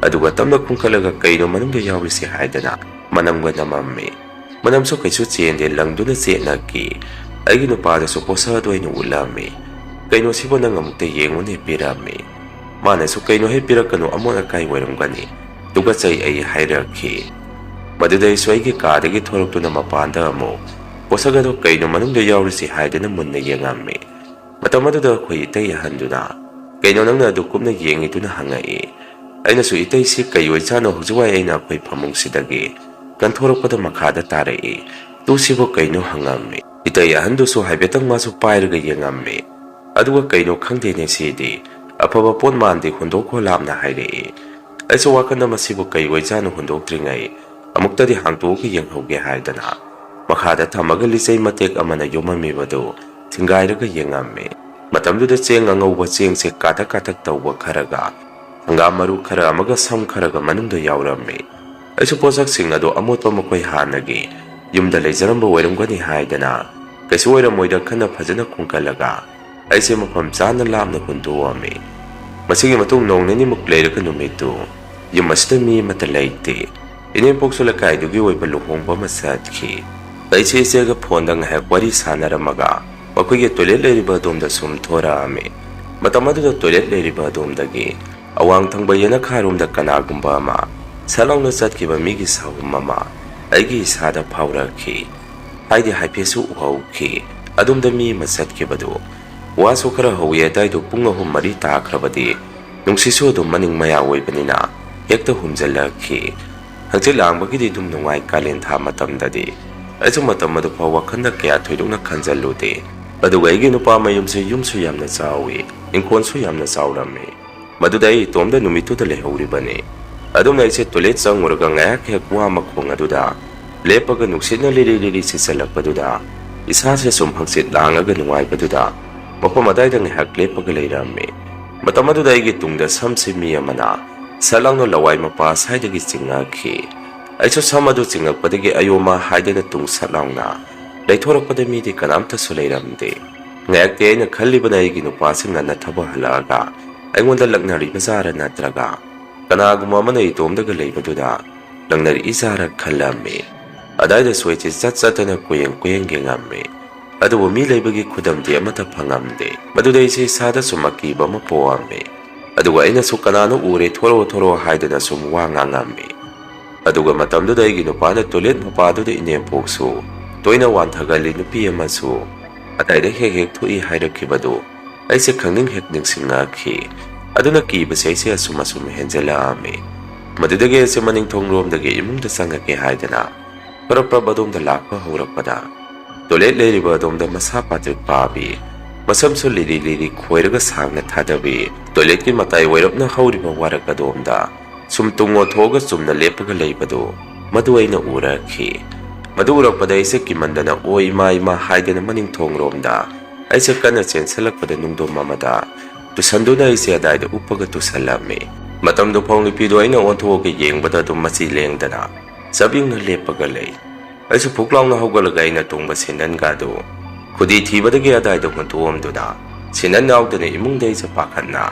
ꯑꯗꯨꯒ ꯇꯞꯅ ꯈꯨꯝꯀꯠꯂꯒ ꯀꯩꯅꯣ ꯃꯅꯨꯡꯗ ꯌꯥꯎꯔꯤꯁꯤ ꯍꯥꯏꯗꯅ ꯃꯅꯝꯒ ꯅꯝꯃꯝꯃꯤ꯫ ꯃꯅꯝꯁꯨ ꯀꯩꯁꯨ ꯆꯦꯟꯗꯦ, ꯂꯪꯗꯨꯅ ꯆꯦꯠꯅꯈꯤ꯫ ꯑꯩꯒꯤ ꯅꯨꯄꯥꯗꯁꯨ ꯄꯣꯠꯁꯛ ꯑꯗꯨ ꯑꯩꯅ ꯎꯠꯂꯝꯃꯤ꯫ "ꯀꯩꯅꯣ ꯁꯤꯕꯨ, ꯅꯪ ꯑꯃꯨꯛꯇ ꯌꯦꯡꯉꯨꯅꯦ" ꯄꯤꯔꯝꯃꯤ꯫ ꯃꯥꯅꯁꯨ "ꯀꯩꯅꯣ ꯍꯦꯛ ꯄꯤꯔꯛꯀꯅꯨ, ꯑꯃꯣꯠ ꯑꯀꯥꯏ ꯑꯣꯏꯔꯝꯒꯅꯤ, ꯇꯨꯀꯠꯆꯩ" ꯑꯩ ꯍꯥꯏꯔꯛꯈꯤ꯫ ꯃꯗꯨꯗꯩꯁꯨ ꯑꯩꯒꯤ ꯀꯥꯗꯒꯤ ꯊꯣꯔꯛꯇꯨꯅ ꯃꯄꯥꯟꯗ ꯑꯃꯨꯛ ꯄꯣꯠꯁꯛ ꯑꯗꯨ ꯀꯩꯅꯣ ꯃꯅꯨꯡꯗ ꯌꯥꯎꯔꯤꯁꯤ ꯍꯥꯏꯗꯨꯅ ꯃꯨꯟꯅ ꯌꯦꯡꯉꯝꯃꯤ꯫ ꯃꯇꯝ ꯑꯗꯨꯗ ꯑꯩꯈꯣꯏ ꯏꯇꯩ ꯑꯍꯟꯗꯨꯅ "ꯀꯩꯅꯣ ꯅꯪꯅ ꯑꯗꯨ ꯀꯨꯞꯅ ꯌꯦꯡꯉꯤꯗꯨꯅ?" ꯍꯪꯉꯛꯏ꯫ ꯑꯩꯅꯁꯨ "ꯏꯇꯩꯁꯤ ꯀꯩ ꯑꯣꯏꯖꯥꯠꯅꯣ ꯍꯧꯖꯤꯛꯋꯥꯏ ꯑꯩꯅ ꯑꯩꯈꯣꯏ ꯐꯃꯨꯡꯁꯤꯗꯒꯤ ꯀꯟꯊꯣꯔꯛꯄꯗ ꯃꯈꯥꯗ ꯇꯥꯔꯛꯏ꯫ ꯇꯨ ꯁꯤꯕꯨ ꯀꯩꯅꯣ?" ꯍꯪꯉꯝꯃꯤ꯫ ꯏꯇꯩ ꯑꯍꯟꯗꯨꯁꯨ ꯍꯥꯏꯐꯦꯠꯇꯪ ꯃꯥꯁꯨ ꯄꯥꯏꯔꯒ ꯌꯦꯡꯉꯝꯃꯤ꯫ ꯑꯗꯨꯒ "ꯀꯩꯅꯣ ꯈꯪꯗꯦꯅꯦ ꯁꯤꯗꯤ, ꯑꯐꯕ ꯄꯣꯠ ꯃꯥꯟꯗꯦ, ꯍꯨꯟꯗꯣꯛꯈꯣ ꯂꯥꯞꯅ" ꯍꯥꯏꯔꯛꯏ꯫ ꯑꯩꯁꯨ ꯋꯥꯈꯜꯗ "ꯃꯁꯤꯕꯨ ꯀꯩ ꯑꯣꯏꯖꯥꯠꯅꯣ?" ꯍꯨꯟꯗꯣꯛꯇ꯭ꯔꯤꯉꯩ ꯑꯃꯨꯛꯇꯗꯤ ꯍꯥꯡꯇꯣꯛꯑꯒ ꯌꯦꯡꯍꯧꯒꯦ ꯍꯥꯏꯗꯅ ꯃꯈꯥꯗ ꯊꯝꯃꯒ ꯂꯤꯆꯩ ꯃꯇꯦꯛ ꯑꯃꯅ ꯌꯣꯝꯃꯝꯃꯤꯕꯗꯨ ꯊꯤꯡꯒꯥꯏꯔꯒ ꯌꯦꯡꯉꯝꯃꯤ꯫ ꯃꯇꯝꯗꯨꯗ ꯆꯦꯡ ꯑꯉꯧꯕ, ꯆꯦꯡꯁꯦ ꯀꯥꯊꯛ ꯀꯥꯊꯛ ꯇꯧꯕ ꯈꯔꯒ, ꯍꯪꯒꯥꯝ ꯃꯔꯨ ꯈꯔ ꯑꯃꯒ ꯁꯝ ꯈꯔꯒ ꯃꯅꯨꯡꯗ ꯌꯥꯎꯔꯝꯃꯤ꯫ ꯑꯩꯁꯨ ꯄꯣꯠꯁꯛꯁꯤꯡ ꯑꯗꯨ ꯑꯃꯣꯠꯄ ꯃꯈꯣꯏ ꯍꯥꯟꯅꯒꯤ ꯌꯨꯝꯗ ꯂꯩꯖꯔꯝꯕ ꯑꯣꯏꯔꯝꯒꯅꯤ ꯍꯥꯏꯗꯅ ꯀꯩꯁꯨ ꯑꯣꯏꯔꯝꯃꯣꯏꯗ ꯈꯟꯅ ꯐꯖꯅ ꯈꯨꯝꯀꯠꯂꯒ ꯑꯩꯁꯦ ꯃꯐꯝ ꯆꯥꯅ ꯂꯥꯞꯅ ꯍꯨꯟꯗꯣꯛꯑꯝꯃꯤ꯫ ꯃꯁꯤꯒꯤ ꯃꯇꯨꯡ ꯅꯣꯡ ꯅꯤꯅꯤꯃꯨꯛ ꯂꯩꯔꯒ ꯅꯨꯃꯤꯠꯇꯨ ꯌꯨꯝ ꯑꯁꯤꯗ ꯃꯤ ꯑꯃꯠꯇ ꯂꯩꯇꯦ꯫ ꯏꯅꯦꯝꯄꯣꯛꯁꯨ ꯂꯩꯀꯥꯏꯗꯨꯒꯤ ꯑꯣꯏꯕ ꯂꯨꯍꯣꯡꯕ ꯑꯃ ꯆꯠꯈꯤ꯫ ꯑꯩꯁꯦ ꯏꯆꯦꯒ ꯐꯣꯟꯗ ꯉꯥꯏꯍꯥꯛ ꯋꯥꯔꯤ ꯁꯥꯟꯅꯔꯝꯃꯒ ꯃꯈꯣꯏꯒꯤ ꯇꯣꯏꯂꯦꯠ ꯂꯩꯔꯤꯕ ꯑꯗꯣꯝꯗ ꯁꯨꯝ ꯊꯣꯔꯛꯑꯝꯃꯤ꯫ ꯃꯇꯝ ꯑꯗꯨꯗ ꯇꯣꯏꯂꯦꯠ ꯂꯩꯔꯤꯕ ꯑꯗꯣꯝꯗꯒꯤ ꯑꯋꯥꯡ ꯊꯪꯕ ꯌꯦꯅꯈꯥꯔꯣꯝꯗ ꯀꯅꯥꯒꯨꯝꯕ ꯑꯃ ꯁꯠ ꯂꯥꯎꯅ ꯆꯠꯈꯤꯕ ꯃꯤꯒꯤ ꯁꯥꯍꯨꯝ ꯑꯃ ꯑꯩꯒꯤ ꯏꯁꯥꯗ ꯐꯥꯎꯔꯛꯈꯤ꯫ ꯍꯥꯏꯗꯤ ꯍꯥꯏꯐꯦꯠꯁꯨ ꯎꯍꯧꯈꯤ꯫ ꯑꯗꯣꯝꯗ ꯃꯤ ꯑꯃ ꯆꯠꯈꯤꯕꯗꯨ꯫ ꯋꯥꯁꯨ ꯈꯔ ꯍꯧꯋꯤ꯫ ꯑꯗꯥꯏꯗꯣ ꯄꯨꯡ ꯑꯍꯨꯝ ꯃꯔꯤ ꯇꯥꯈ꯭ꯔꯕꯗꯤ ꯅꯨꯡꯁꯤꯠꯁꯨ ꯑꯗꯨꯝ ꯃꯅꯤꯡ ꯃꯌꯥ ꯑꯣꯏꯕꯅꯤꯅ ꯍꯦꯛꯇ ꯍꯨꯝꯖꯤꯜꯂꯛꯈꯤ꯫ ꯍꯪꯆꯤꯠ ꯂꯥꯡꯕꯒꯤꯗꯤ ꯑꯗꯨꯝ ꯅꯨꯡꯉꯥꯏ ꯀꯥꯂꯦꯟ ꯊꯥ ꯃꯇꯝꯗꯗꯤ꯫ ꯑꯩꯁꯨ ꯃꯇꯝ ꯑꯗꯨ ꯐꯥꯎ ꯋꯥꯈꯜꯗ ꯀꯌꯥ ꯊꯣꯏꯗꯣꯛꯅ ꯈꯟꯖꯜꯂꯨꯗꯦ꯫ ꯑꯗꯨꯒ ꯑꯩꯒꯤ ꯅꯨꯄꯥ ꯃꯌꯨꯝꯁꯦ ꯌꯨꯝꯁꯨ ꯌꯥꯝꯅ ꯆꯥꯎꯏ, ꯏꯪꯈꯣꯜꯁꯨ ꯌꯥꯝꯅ ꯆꯥꯎꯔꯝꯃꯤ꯫ ꯃꯗꯨꯗ ꯑꯩ ꯏꯇꯣꯝꯗ ꯅꯨꯃꯤꯠꯇꯨꯗ ꯂꯩꯍꯧꯔꯤꯕꯅꯤ꯫ ꯑꯗꯨꯝꯅ ꯑꯩꯁꯦ toilet ꯆꯪꯉꯨꯔꯒ ꯉꯥꯏꯍꯥꯛ ꯍꯦꯛ ꯋꯥ ꯃꯈꯣꯡ ꯑꯗꯨꯗ ꯂꯦꯞꯄꯒ ꯅꯨꯡꯁꯤꯠꯅ ꯂꯤꯔꯤ ꯂꯤꯔꯤ ꯁꯤꯠꯆꯜꯂꯛꯄꯗꯨꯗ ꯏꯁꯥꯁꯦ ꯁꯨꯝ ꯍꯪꯆꯤꯠ ꯂꯥꯡꯉꯒ ꯅꯨꯡꯉꯥꯏꯕꯗꯨꯗ ꯃꯐꯝ ꯑꯗꯥꯏꯗ ꯉꯥꯏꯍꯥꯛ ꯂꯦꯞꯄꯒ ꯂꯩꯔꯝꯃꯤ꯫ ꯃꯇꯝ ꯑꯗꯨꯗ ꯑꯩꯒꯤ ꯇꯨꯡꯗ ꯁꯝꯁꯤ ꯃꯤ ꯑꯃꯅ ꯁꯠ ꯂꯥꯎꯅ ꯂꯋꯥꯏ ꯃꯄꯥ ꯁ꯭ꯋꯥꯏꯗꯒꯤ ꯆꯤꯡꯉꯛꯈꯤ꯫ ꯑꯩꯁꯨ ꯁꯝ ꯑꯗꯨ ꯆꯤꯡꯉꯛꯄꯗꯒꯤ ꯑꯌꯣꯃ ꯍꯥꯏꯗꯅ ꯇꯨꯡ ꯁꯠ ꯂꯥꯎꯅ ꯂꯩꯊꯣꯔꯛꯄꯗ ꯃꯤꯗꯤ ꯀꯅꯥꯝꯇꯁꯨ ꯂꯩꯔꯝꯗꯦ꯫ ꯉꯥꯏꯍꯥꯛꯇꯤ ꯑꯩꯅ ꯈꯜꯂꯤꯕꯅ ꯑꯩꯒꯤ ꯅꯨꯄꯥꯁꯤ ꯉꯟꯅ ꯊꯕꯛ ꯍꯜꯂꯛꯑꯒ ꯑꯩꯉꯣꯟꯗ ꯂꯛꯅꯔꯤꯕ ꯖꯥꯔ ꯅꯠꯇ꯭ꯔꯒ ꯀꯅꯥꯒꯨꯝꯕ ꯑꯃꯅ ꯏꯇꯣꯝꯗꯒ ꯂꯩꯕꯗꯨꯗ ꯂꯛꯅꯔꯛꯏ ꯖꯥꯔ ꯈꯜꯂꯝꯃꯤ꯫ ꯑꯗꯥꯏꯗꯁꯨ ꯑꯩꯁꯦ ꯆꯠ ꯆꯠꯇꯅ ꯀꯨꯌꯦꯡ ꯀꯨꯌꯦꯡ ꯌꯦꯡꯉꯝꯃꯤ꯫ ꯑꯗꯨꯕꯨ ꯃꯤ ꯂꯩꯕꯒꯤ ꯈꯨꯗꯝꯗꯤ ꯑꯃꯠꯇ ꯐꯪꯉꯝꯗꯦ꯫ ꯃꯗꯨꯗ ꯑꯩꯁꯦ ꯏꯁꯥꯗ ꯁꯨꯝ ꯑꯀꯤꯕ ꯑꯃ ꯄꯣꯛꯑꯝꯃꯤ꯫ ꯑꯗꯨꯒ ꯑꯩꯅꯁꯨ "ꯀꯅꯥꯅꯣ ꯎꯔꯦ, ꯊꯣꯔꯛꯑꯣ, ꯊꯣꯔꯛꯑꯣ" ꯍꯥꯏꯗꯅ ꯁꯨꯝ ꯋꯥ ꯉꯥꯡꯉꯝꯃꯤ꯫ ꯑꯗꯨꯒ ꯃꯇꯝꯗꯨꯗ ꯑꯩꯒꯤ ꯅꯨꯄꯥꯅ toilet ꯃꯄꯥꯗꯨꯗ ꯏꯅꯦꯝꯄꯣꯛꯁꯨ ꯇꯣꯏꯅ ꯋꯥꯟꯊꯒꯜꯂꯤ, ꯅꯨꯄꯤ ꯑꯃꯁꯨ ꯑꯗꯥꯏꯗ ꯍꯦꯛ ꯍꯦꯛ ꯊꯣꯛꯏ ꯍꯥꯏꯔꯛꯈꯤꯕꯗꯨ ꯑꯩꯁꯦ ꯈꯪꯅꯤꯡ ꯍꯦꯛ ꯅꯤꯡꯁꯤꯡꯉꯛꯈꯤ꯫ ꯑꯗꯨꯅ ꯀꯤꯕꯁꯦ ꯑꯩꯁꯦ ꯑꯁꯨꯝ ꯑꯁꯨꯝ ꯍꯦꯟꯖꯜꯂꯛꯑꯝꯃꯤ꯫ ꯃꯗꯨꯗꯒꯤ ꯑꯩꯁꯦ ꯃꯅꯤꯡ ꯊꯣꯡꯂꯣꯝꯗꯒꯤ ꯏꯃꯨꯡꯗ ꯆꯪꯉꯛꯀꯦ ꯍꯥꯏꯗꯅ ꯄ꯭ꯔꯞ ꯄ꯭ꯔꯞ ꯑꯗꯣꯝꯗ ꯂꯥꯛꯄ ꯍꯧꯔꯛꯄꯗ, toilet ꯂꯩꯔꯤꯕ ꯑꯗꯣꯝꯗ ꯃꯁꯥ ꯄꯥꯇ꯭ꯔꯤꯛ ꯄꯥꯕꯤ, ꯃꯁꯝꯁꯨ ꯂꯤꯔꯤ ꯂꯤꯔꯤ ꯈꯣꯏꯔꯒ ꯁꯥꯡꯅ ꯊꯥꯗꯕꯤ, toiletꯀꯤ ꯃꯇꯥꯏ ꯑꯣꯏꯔꯞꯅ ꯍꯧꯔꯤꯕ ꯋꯥꯔꯛ ꯑꯗꯣꯝꯗ ꯁꯨꯝ ꯇꯨꯡ ꯑꯣꯟꯊꯣꯛꯑꯒ ꯆꯨꯝꯅ ꯂꯦꯞꯄꯒ ꯂꯩꯕꯗꯨ, ꯃꯗꯨ ꯑꯩꯅ ꯎꯔꯛꯈꯤ꯫ ꯃꯗꯨ ꯎꯔꯛꯄꯗ ꯑꯩꯁꯦ ꯀꯤꯃꯟꯗꯅ "ꯑꯣ ꯏꯃꯥ, ꯏꯃꯥ" ꯍꯥꯏꯗꯅ ꯃꯅꯤꯡ ꯊꯣꯡꯂꯣꯝꯗ ꯑꯩꯁꯦ ꯀꯟꯅ ꯆꯦꯟꯁꯤꯜꯂꯛꯄꯗ ꯅꯨꯡꯗꯣꯝ ꯑꯃꯗ ꯇꯨꯁꯟꯗꯨꯅ ꯑꯩꯁꯦ ꯑꯗꯥꯏꯗ ꯎꯞꯄꯒ ꯇꯨꯁꯜꯂꯝꯃꯤ꯫ ꯃꯇꯝꯗꯨ ꯐꯥꯎ ꯅꯨꯄꯤꯗꯨ ꯑꯩꯅ ꯑꯣꯟꯊꯣꯛꯑꯒ ꯌꯦꯡꯕꯗ ꯑꯗꯨꯝ ꯃꯆꯤ ꯂꯦꯡꯗꯅ ꯆꯞ ꯌꯨꯡꯅ ꯂꯦꯞꯄꯒ ꯂꯩ꯫ ꯑꯩꯁꯨ ꯐꯨꯛ ꯂꯥꯎꯅ ꯍꯧꯒꯠꯂꯒ ꯑꯩꯅ ꯇꯣꯡꯕ ꯁꯦꯟꯗꯟꯒꯥꯗꯨ ꯈꯨꯗꯤ ꯊꯤꯕꯗꯒꯤ ꯑꯗꯥꯏꯗ ꯍꯨꯟꯇꯣꯛꯑꯝꯗꯨꯅ ꯁꯦꯟꯗꯟ ꯌꯥꯎꯗꯅ ꯏꯃꯨꯡꯗ ꯑꯩꯁꯦ ꯄꯥꯈꯠꯅ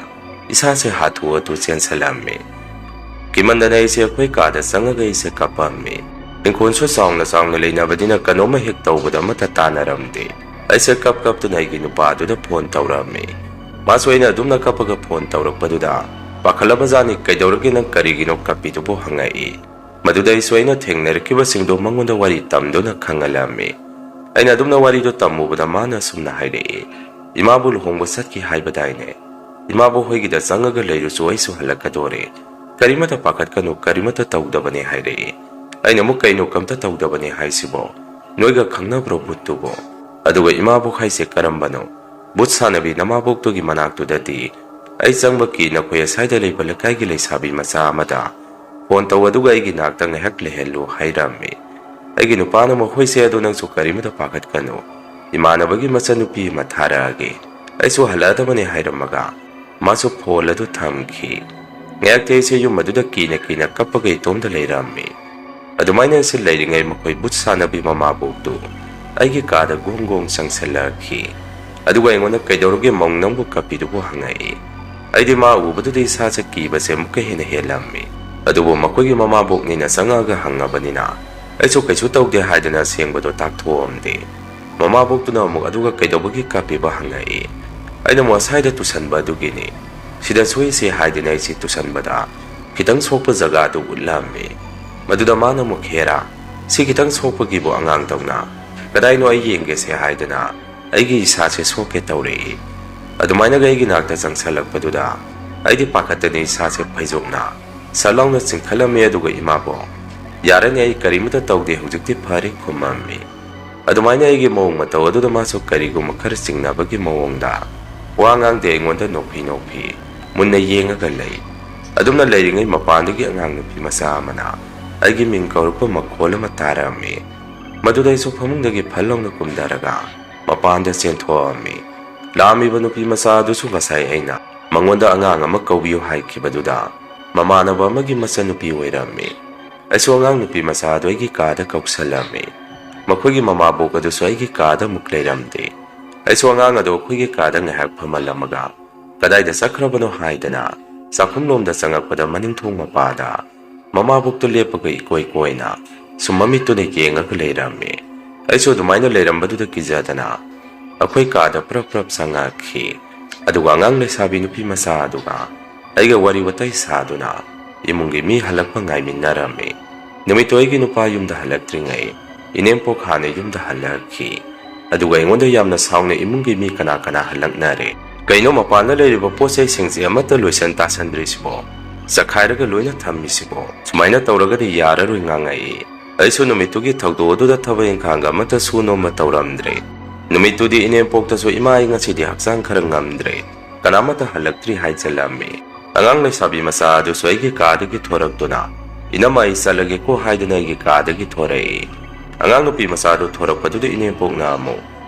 ꯏꯁꯥꯁꯦ ꯍꯥꯊꯨ ꯍꯥꯊꯨ ꯆꯦꯟꯁꯜꯂꯝꯃꯤ꯫ ꯀꯤꯃꯟꯗꯅ ꯑꯩꯁꯦ ꯑꯩꯈꯣꯏ ꯀꯥꯗ ꯆꯪꯉꯒ ꯑꯩꯁꯦ ꯀꯞꯄꯝꯃꯤ꯫ ꯏꯪꯈꯣꯜꯁꯨ ꯆꯥꯎꯅ ꯆꯥꯎꯅ ꯂꯩꯅꯕꯅꯤꯅ ꯀꯩꯅꯣꯝꯃ ꯍꯦꯛ ꯇꯧꯕꯗ ꯑꯃꯠꯇ ꯇꯥꯟꯅꯔꯝꯗꯦ꯫ ꯑꯩꯁꯦ ꯀꯞ ꯀꯞꯇꯨꯅ ꯑꯩꯒꯤ ꯅꯨꯄꯥꯗꯨꯗ phone ꯇꯧꯔꯝꯃꯤ꯫ ꯃꯥꯁꯨ ꯑꯩꯅ ꯑꯗꯨꯝꯅ ꯀꯞꯄꯒ phone ꯇꯧꯔꯛꯄꯗꯨꯗ ꯄꯥꯈꯠꯂꯕꯖꯥꯠꯅꯤ꯫ "ꯀꯩꯗꯧꯔꯒꯦ, ꯅꯪ ꯀꯔꯤꯒꯤꯅꯣ ꯀꯞꯄꯤꯗꯨꯕꯨ?" ꯍꯪꯉꯛꯏ꯫ ꯃꯗꯨꯗ ꯑꯩꯁꯨ ꯑꯩꯅ ꯊꯦꯡꯅꯔꯛꯈꯤꯕꯁꯤꯡꯗꯣ ꯃꯉꯣꯟꯗ ꯋꯥꯔꯤ ꯇꯝꯗꯨꯅ ꯈꯪꯍꯜꯂꯝꯃꯤ꯫ ꯑꯩꯅ ꯑꯗꯨꯝꯅ ꯋꯥꯔꯤꯗꯣ ꯇꯝꯃꯨꯕꯗ ꯃꯥꯅ ꯑꯁꯨꯝꯅ ꯍꯥꯏꯔꯛꯏ, "ꯏꯃꯥꯕꯨ ꯂꯨꯍꯣꯡꯕ ꯆꯠꯈꯤ ꯍꯥꯏꯕꯗꯥꯏꯅꯦ? ꯏꯃꯥꯕꯨ ꯍꯣꯏꯒꯤꯗ ꯆꯪꯉꯒ ꯂꯩꯔꯨꯆꯣ, ꯑꯩꯁꯨ ꯍꯜꯂꯛꯀꯗꯣꯔꯦ꯫ ꯀꯔꯤꯃꯠꯇ ꯄꯥꯈꯠꯀꯅꯨ, ꯀꯔꯤꯃꯠꯇ ꯇꯧꯗꯕꯅꯦ" ꯍꯥꯏꯔꯛꯏ꯫ ꯑꯩꯅ ꯑꯃꯨꯛ, "ꯀꯩꯅꯣ ꯀꯝꯇ ꯇꯧꯗꯕꯅꯦ ꯍꯥꯏꯁꯤꯕꯣ? ꯅꯣꯏꯒ ꯈꯪꯅꯕ꯭ꯔꯣ ꯚꯨꯠꯇꯨꯕꯣ? ꯑꯗꯨꯒ ꯏꯃꯥꯕꯣꯛ ꯍꯥꯏꯁꯦ ꯀꯔꯝꯕꯅꯣ? ꯚꯨꯠ ꯁꯥꯟꯅꯕꯤ ꯅꯃꯥꯕꯣꯛꯇꯨꯒꯤ ꯃꯅꯥꯛꯇꯨꯗꯗꯤ ꯑꯩ ꯆꯪꯕ ꯀꯤ ꯅꯈꯣꯏ ꯑꯁ꯭ꯋꯥꯏꯗ ꯂꯩꯕ ꯂꯩꯀꯥꯏꯒꯤ ꯂꯩꯁꯥꯕꯤ ꯃꯆꯥ ꯑꯃꯗ ꯐꯣꯟ ꯇꯧ, ꯑꯗꯨꯒ ꯑꯩꯒꯤ ꯅꯥꯛꯇ ꯉꯥꯏꯍꯥꯛ ꯂꯩꯍꯜꯂꯨ" ꯍꯥꯏꯔꯝꯃꯤ꯫ ꯑꯩꯒꯤ ꯅꯨꯄꯥꯅ, "ꯃꯈꯣꯏꯁꯦ ꯑꯗꯣ ꯅꯪꯁꯨ ꯀꯔꯤꯃꯇ ꯄꯥꯈꯠꯀꯅꯨ, ꯏꯃꯥꯟꯅꯕꯒꯤ ꯃꯆꯟꯅꯨꯄꯤ ꯑꯃ ꯊꯥꯔꯛꯑꯒꯦ, ꯑꯩꯁꯨ ꯍꯜꯂꯛꯑꯗꯕꯅꯦ" ꯍꯥꯏꯔꯝꯃꯒ ꯃꯥꯁꯨ ꯐꯣꯟ ꯑꯗꯨ ꯊꯝꯈꯤ꯫ ꯉꯥꯏꯍꯥꯛꯇꯤ ꯑꯩꯁꯦ ꯌꯨꯝ ꯑꯗꯨꯗ ꯀꯤꯅ ꯀꯤꯅ ꯀꯞꯄꯒ ꯏꯇꯣꯝꯗ ꯂꯩꯔꯝꯃꯤ꯫ ꯑꯗꯨꯃꯥꯏꯅ ꯑꯩꯁꯦ ꯂꯩꯔꯤꯉꯩ ꯃꯈꯣꯏ ꯚꯨꯠ ꯁꯥꯟꯅꯕꯤ ꯃꯃꯥꯕꯣꯛꯇꯨ ꯑꯩꯒꯤ ꯀꯥꯗ ꯒꯣꯡ ꯒꯣꯡ ꯆꯪꯁꯜꯂꯛꯈꯤ꯫ ꯑꯗꯨꯒ ꯑꯩꯉꯣꯟꯗ, "ꯀꯩꯗꯧꯔꯒꯦ ꯃꯧ, ꯅꯪꯕꯨ ꯀꯞꯄꯤꯗꯨꯕꯨ?" ꯍꯪꯉꯛꯏ꯫ ꯑꯩꯗꯤ ꯃꯥ ꯎꯕꯗꯨꯗ ꯏꯁꯥꯁꯦ ꯀꯤꯕꯁꯦ ꯑꯃꯨꯛꯀ ꯍꯦꯟꯅ ꯍꯦꯜꯂꯝꯃꯤ꯫ ꯑꯗꯨꯕꯨ ꯃꯈꯣꯏꯒꯤ ꯃꯃꯥꯕꯣꯛꯅꯤꯅ ꯆꯪꯉꯛꯑꯒ ꯍꯪꯉꯕꯅꯤꯅ ꯑꯩꯁꯨ ꯀꯩꯁꯨ ꯇꯧꯗꯦ ꯍꯥꯏꯗꯅ ꯑꯁꯦꯡꯕꯗꯣ ꯇꯥꯛꯊꯣꯛꯑꯝꯗꯦ꯫ ꯃꯃꯥꯕꯣꯛꯇꯨꯅ ꯑꯃꯨꯛ, "ꯑꯗꯨꯒ ꯀꯩꯗꯧꯕꯒꯤ ꯀꯥꯞꯄꯤꯕ?" ꯍꯪꯉꯛꯏ꯫ ꯑꯩꯅ ꯑꯃꯨꯛ, "ꯉꯁꯥꯏꯗ ꯇꯨꯁꯟꯕ ꯑꯗꯨꯒꯤꯅꯤ꯫ ꯁꯤꯗ ꯁꯣꯏꯁꯦ" ꯍꯥꯏꯗꯅ ꯑꯩꯁꯦ ꯇꯨꯁꯟꯕꯗ ꯈꯤꯇꯪ ꯁꯣꯛꯄ ꯖꯒꯥꯗꯨ ꯎꯠꯂꯝꯃꯤ꯫ ꯃꯗꯨꯗ ꯃꯥꯅ ꯑꯃꯨꯛ, "ꯍꯦꯔꯥ, ꯁꯤ ꯈꯤꯇꯪ ꯁꯣꯛꯄꯒꯤꯕꯨ ꯑꯉꯥꯡꯗꯧꯅ ꯀꯗꯥꯏꯅꯣ ꯑꯩ ꯌꯦꯡꯒꯦꯁꯦ" ꯍꯥꯏꯗꯅ ꯑꯩꯒꯤ ꯏꯁꯥꯁꯦ ꯁꯣꯛꯀꯦ ꯇꯧꯔꯛꯏ꯫ ꯑꯗꯨꯃꯥꯏꯅꯒ ꯑꯩꯒꯤ ꯅꯥꯛꯇ ꯆꯪꯁꯜꯂꯛꯄꯗꯨꯗ ꯑꯩꯗꯤ ꯄꯥꯈꯠꯇꯅ ꯏꯁꯥꯁꯦ ꯐꯩꯖꯣꯝꯅ ꯁꯠ ꯂꯥꯎꯅ ꯆꯤꯡꯈꯠꯂꯝꯃꯤ꯫ ꯑꯗꯨꯒ ꯏꯃꯥꯕꯣꯛ, "ꯌꯥꯔꯅꯤ, ꯑꯩ ꯀꯔꯤꯃꯇ ꯇꯧꯗꯦ, ꯍꯧꯖꯤꯛꯇꯤ ꯐꯔꯦ" ꯈꯨꯝꯃꯝꯃꯤ꯫ ꯑꯗꯨꯃꯥꯏꯅ ꯑꯩꯒꯤ ꯃꯑꯣꯡ ꯃꯇꯧ ꯑꯗꯨꯗ ꯃꯥꯁꯨ ꯀꯔꯤꯒꯨꯝꯕ ꯈꯔ ꯆꯤꯡꯅꯕꯒꯤ ꯃꯑꯣꯡꯗ ꯋꯥ ꯉꯥꯡꯗꯦ, ꯑꯩꯉꯣꯟꯗ ꯅꯣꯛꯐꯤ ꯅꯣꯛꯐꯤ ꯃꯨꯟꯅ ꯌꯦꯡꯉꯒ ꯂꯩ꯫ ꯑꯗꯨꯝꯅ ꯂꯩꯔꯤꯉꯩ ꯃꯄꯥꯟꯗꯒꯤ ꯑꯉꯥꯡ ꯅꯨꯄꯤ ꯃꯆꯥ ꯑꯃꯅ ꯑꯩꯒꯤ ꯃꯤꯡ ꯀꯧꯔꯛꯄ ꯃꯈꯣꯜ ꯑꯃ ꯇꯥꯔꯛꯑꯝꯃꯤ꯫ ꯃꯗꯨꯗ ꯑꯩꯁꯨ ꯐꯃꯨꯡꯗꯒꯤ ꯐꯜ ꯂꯥꯎꯅ ꯀꯨꯝꯊꯔꯒ ꯃꯄꯥꯟꯗ ꯆꯦꯟꯊꯣꯛꯑꯝꯃꯤ꯫ ꯂꯥꯛꯑꯝꯃꯤꯕ ꯅꯨꯄꯤ ꯃꯆꯥ ꯑꯗꯨꯁꯨ ꯉꯁꯥꯏ ꯑꯩꯅ ꯃꯉꯣꯟꯗ ꯑꯉꯥꯡ ꯑꯃ ꯀꯧꯕꯤꯌꯨ ꯍꯥꯏꯈꯤꯕꯗꯨꯗ ꯃꯃꯥꯟꯅꯕ ꯑꯃꯒꯤ ꯃꯆꯟꯅꯨꯄꯤ ꯑꯣꯏꯔꯝꯃꯤ꯫ ꯑꯩꯁꯨ ꯑꯉꯥꯡ ꯅꯨꯄꯤ ꯃꯆꯥ ꯑꯗꯨ ꯑꯩꯒꯤ ꯀꯥꯗ ꯀꯧꯁꯜꯂꯝꯃꯤ꯫ ꯃꯈꯣꯏꯒꯤ ꯃꯃꯥꯕꯣꯛ ꯑꯗꯨꯁꯨ ꯑꯩꯒꯤ ꯀꯥꯗ ꯑꯃꯨꯛ ꯂꯩꯔꯝꯗꯦ꯫ ꯑꯩꯁꯨ ꯑꯉꯥꯡ ꯑꯗꯨ ꯑꯩꯈꯣꯏꯒꯤ ꯀꯥꯗ ꯉꯥꯏꯍꯥꯛ ꯐꯝꯍꯜꯂꯝꯃꯒ ꯀꯗꯥꯏꯗ ꯆꯠꯈ꯭ꯔꯕꯅꯣ ꯍꯥꯏꯗꯅ ꯆꯥꯛꯈꯨꯝꯂꯣꯝꯗ ꯆꯪꯉꯛꯄꯗ ꯃꯅꯤꯡ ꯊꯣꯡ ꯃꯄꯥꯗ ꯃꯃꯥꯕꯣꯛꯇꯨ ꯂꯦꯞꯄꯒ ꯏꯀꯣꯏ ꯀꯣꯏꯅ ꯁꯨꯝ ꯃꯃꯤꯠꯇꯨꯅ ꯌꯦꯡꯉꯒ ꯂꯩꯔꯝꯃꯤ꯫ ꯑꯩꯁꯨ ꯑꯗꯨꯃꯥꯏꯅ ꯂꯩꯔꯝꯕꯗꯨꯗ ꯀꯤꯖꯗꯅ ꯑꯩꯈꯣꯏ ꯀꯥꯗ ꯄ꯭ꯔꯞ ꯄ꯭ꯔꯞ ꯆꯪꯉꯛꯈꯤ꯫ ꯑꯗꯨꯒ ꯑꯉꯥꯡ ꯂꯩꯁꯥꯕꯤ ꯅꯨꯄꯤ ꯃꯆꯥ ꯑꯗꯨꯒ ꯑꯩꯒ ꯋꯥꯔꯤ ꯋꯥꯇꯥꯏ ꯁꯥꯗꯨꯅ ꯏꯃꯨꯡꯒꯤ ꯃꯤ ꯍꯜꯂꯛꯄ ꯉꯥꯏꯃꯤꯟꯅꯔꯝꯃꯤ꯫ ꯅꯨꯃꯤꯠꯇꯨ ꯑꯩꯒꯤ ꯅꯨꯄꯥ ꯌꯨꯝꯗ ꯍꯜꯂꯛꯇ꯭ꯔꯤꯉꯩ ꯏꯅꯦꯝꯄꯣꯛ ꯍꯥꯟꯅ ꯌꯨꯝꯗ ꯍꯜꯂꯛꯈꯤ꯫ ꯑꯗꯨꯒ ꯑꯩꯉꯣꯟꯗ ꯌꯥꯝꯅ ꯁꯥꯎꯅ ꯏꯃꯨꯡꯒꯤ ꯃꯤ ꯀꯅꯥ ꯀꯅꯥ ꯍꯜꯂꯛꯅꯔꯦ, ꯀꯩꯅꯣ ꯃꯄꯥꯟꯗ ꯂꯩꯔꯤꯕ ꯄꯣꯠ ꯆꯩꯁꯤꯡꯁꯦ ꯑꯃꯠꯇ ꯂꯣꯏꯁꯟ ꯇꯥꯁꯟꯗ꯭ꯔꯤꯁꯤꯕꯣ, ꯆꯈꯥꯏꯔꯒ ꯂꯣꯏꯅ ꯊꯝꯃꯤꯁꯤꯕꯣ, ꯁꯨꯃꯥꯏꯅ ꯇꯧꯔꯒꯗꯤ ꯌꯥꯔꯔꯣꯏ ꯉꯥꯡꯉꯛꯏ꯫ ꯑꯩꯁꯨ ꯅꯨꯃꯤꯠꯇꯨꯒꯤ ꯊꯧꯗꯣꯛ ꯑꯗꯨꯗ ꯊꯕꯛ ꯏꯪꯈꯥꯡꯒ ꯑꯃꯠꯇ ꯁꯨ ꯅꯣꯝꯕ ꯇꯧꯔꯝꯗ꯭ꯔꯦ꯫ ꯅꯨꯃꯤꯠꯇꯨꯗꯤ ꯏꯅꯦꯝꯄꯣꯛꯇꯁꯨ "ꯏꯃꯥ, ꯑꯩ ꯉꯁꯤꯗꯤ ꯍꯛꯆꯥꯡ ꯈꯔ ꯉꯝꯗ꯭ꯔꯦ, ꯀꯅꯥꯃꯠꯇ ꯍꯜꯂꯛꯇ꯭ꯔꯤ" ꯍꯥꯏꯖꯜꯂꯝꯃꯤ꯫ ꯑꯉꯥꯡ ꯂꯩꯁꯥꯕꯤ ꯃꯆꯥ ꯑꯗꯨꯁꯨ ꯑꯩꯒꯤ ꯀꯥꯗꯒꯤ ꯊꯣꯔꯛꯇꯨꯅ "ꯏꯅꯝꯃ, ꯑꯩ ꯆꯠꯂꯒꯦꯀꯣ" ꯍꯥꯏꯗꯨꯅ ꯑꯩꯒꯤ ꯀꯥꯗꯒꯤ ꯊꯣꯔꯛꯏ꯫ ꯑꯉꯥꯡ ꯅꯨꯄꯤ ꯃꯆꯥꯗꯨ ꯊꯣꯔꯛꯄꯗꯨꯗ ꯏꯅꯦꯝꯄꯣꯛꯅ ꯑꯃꯨꯛ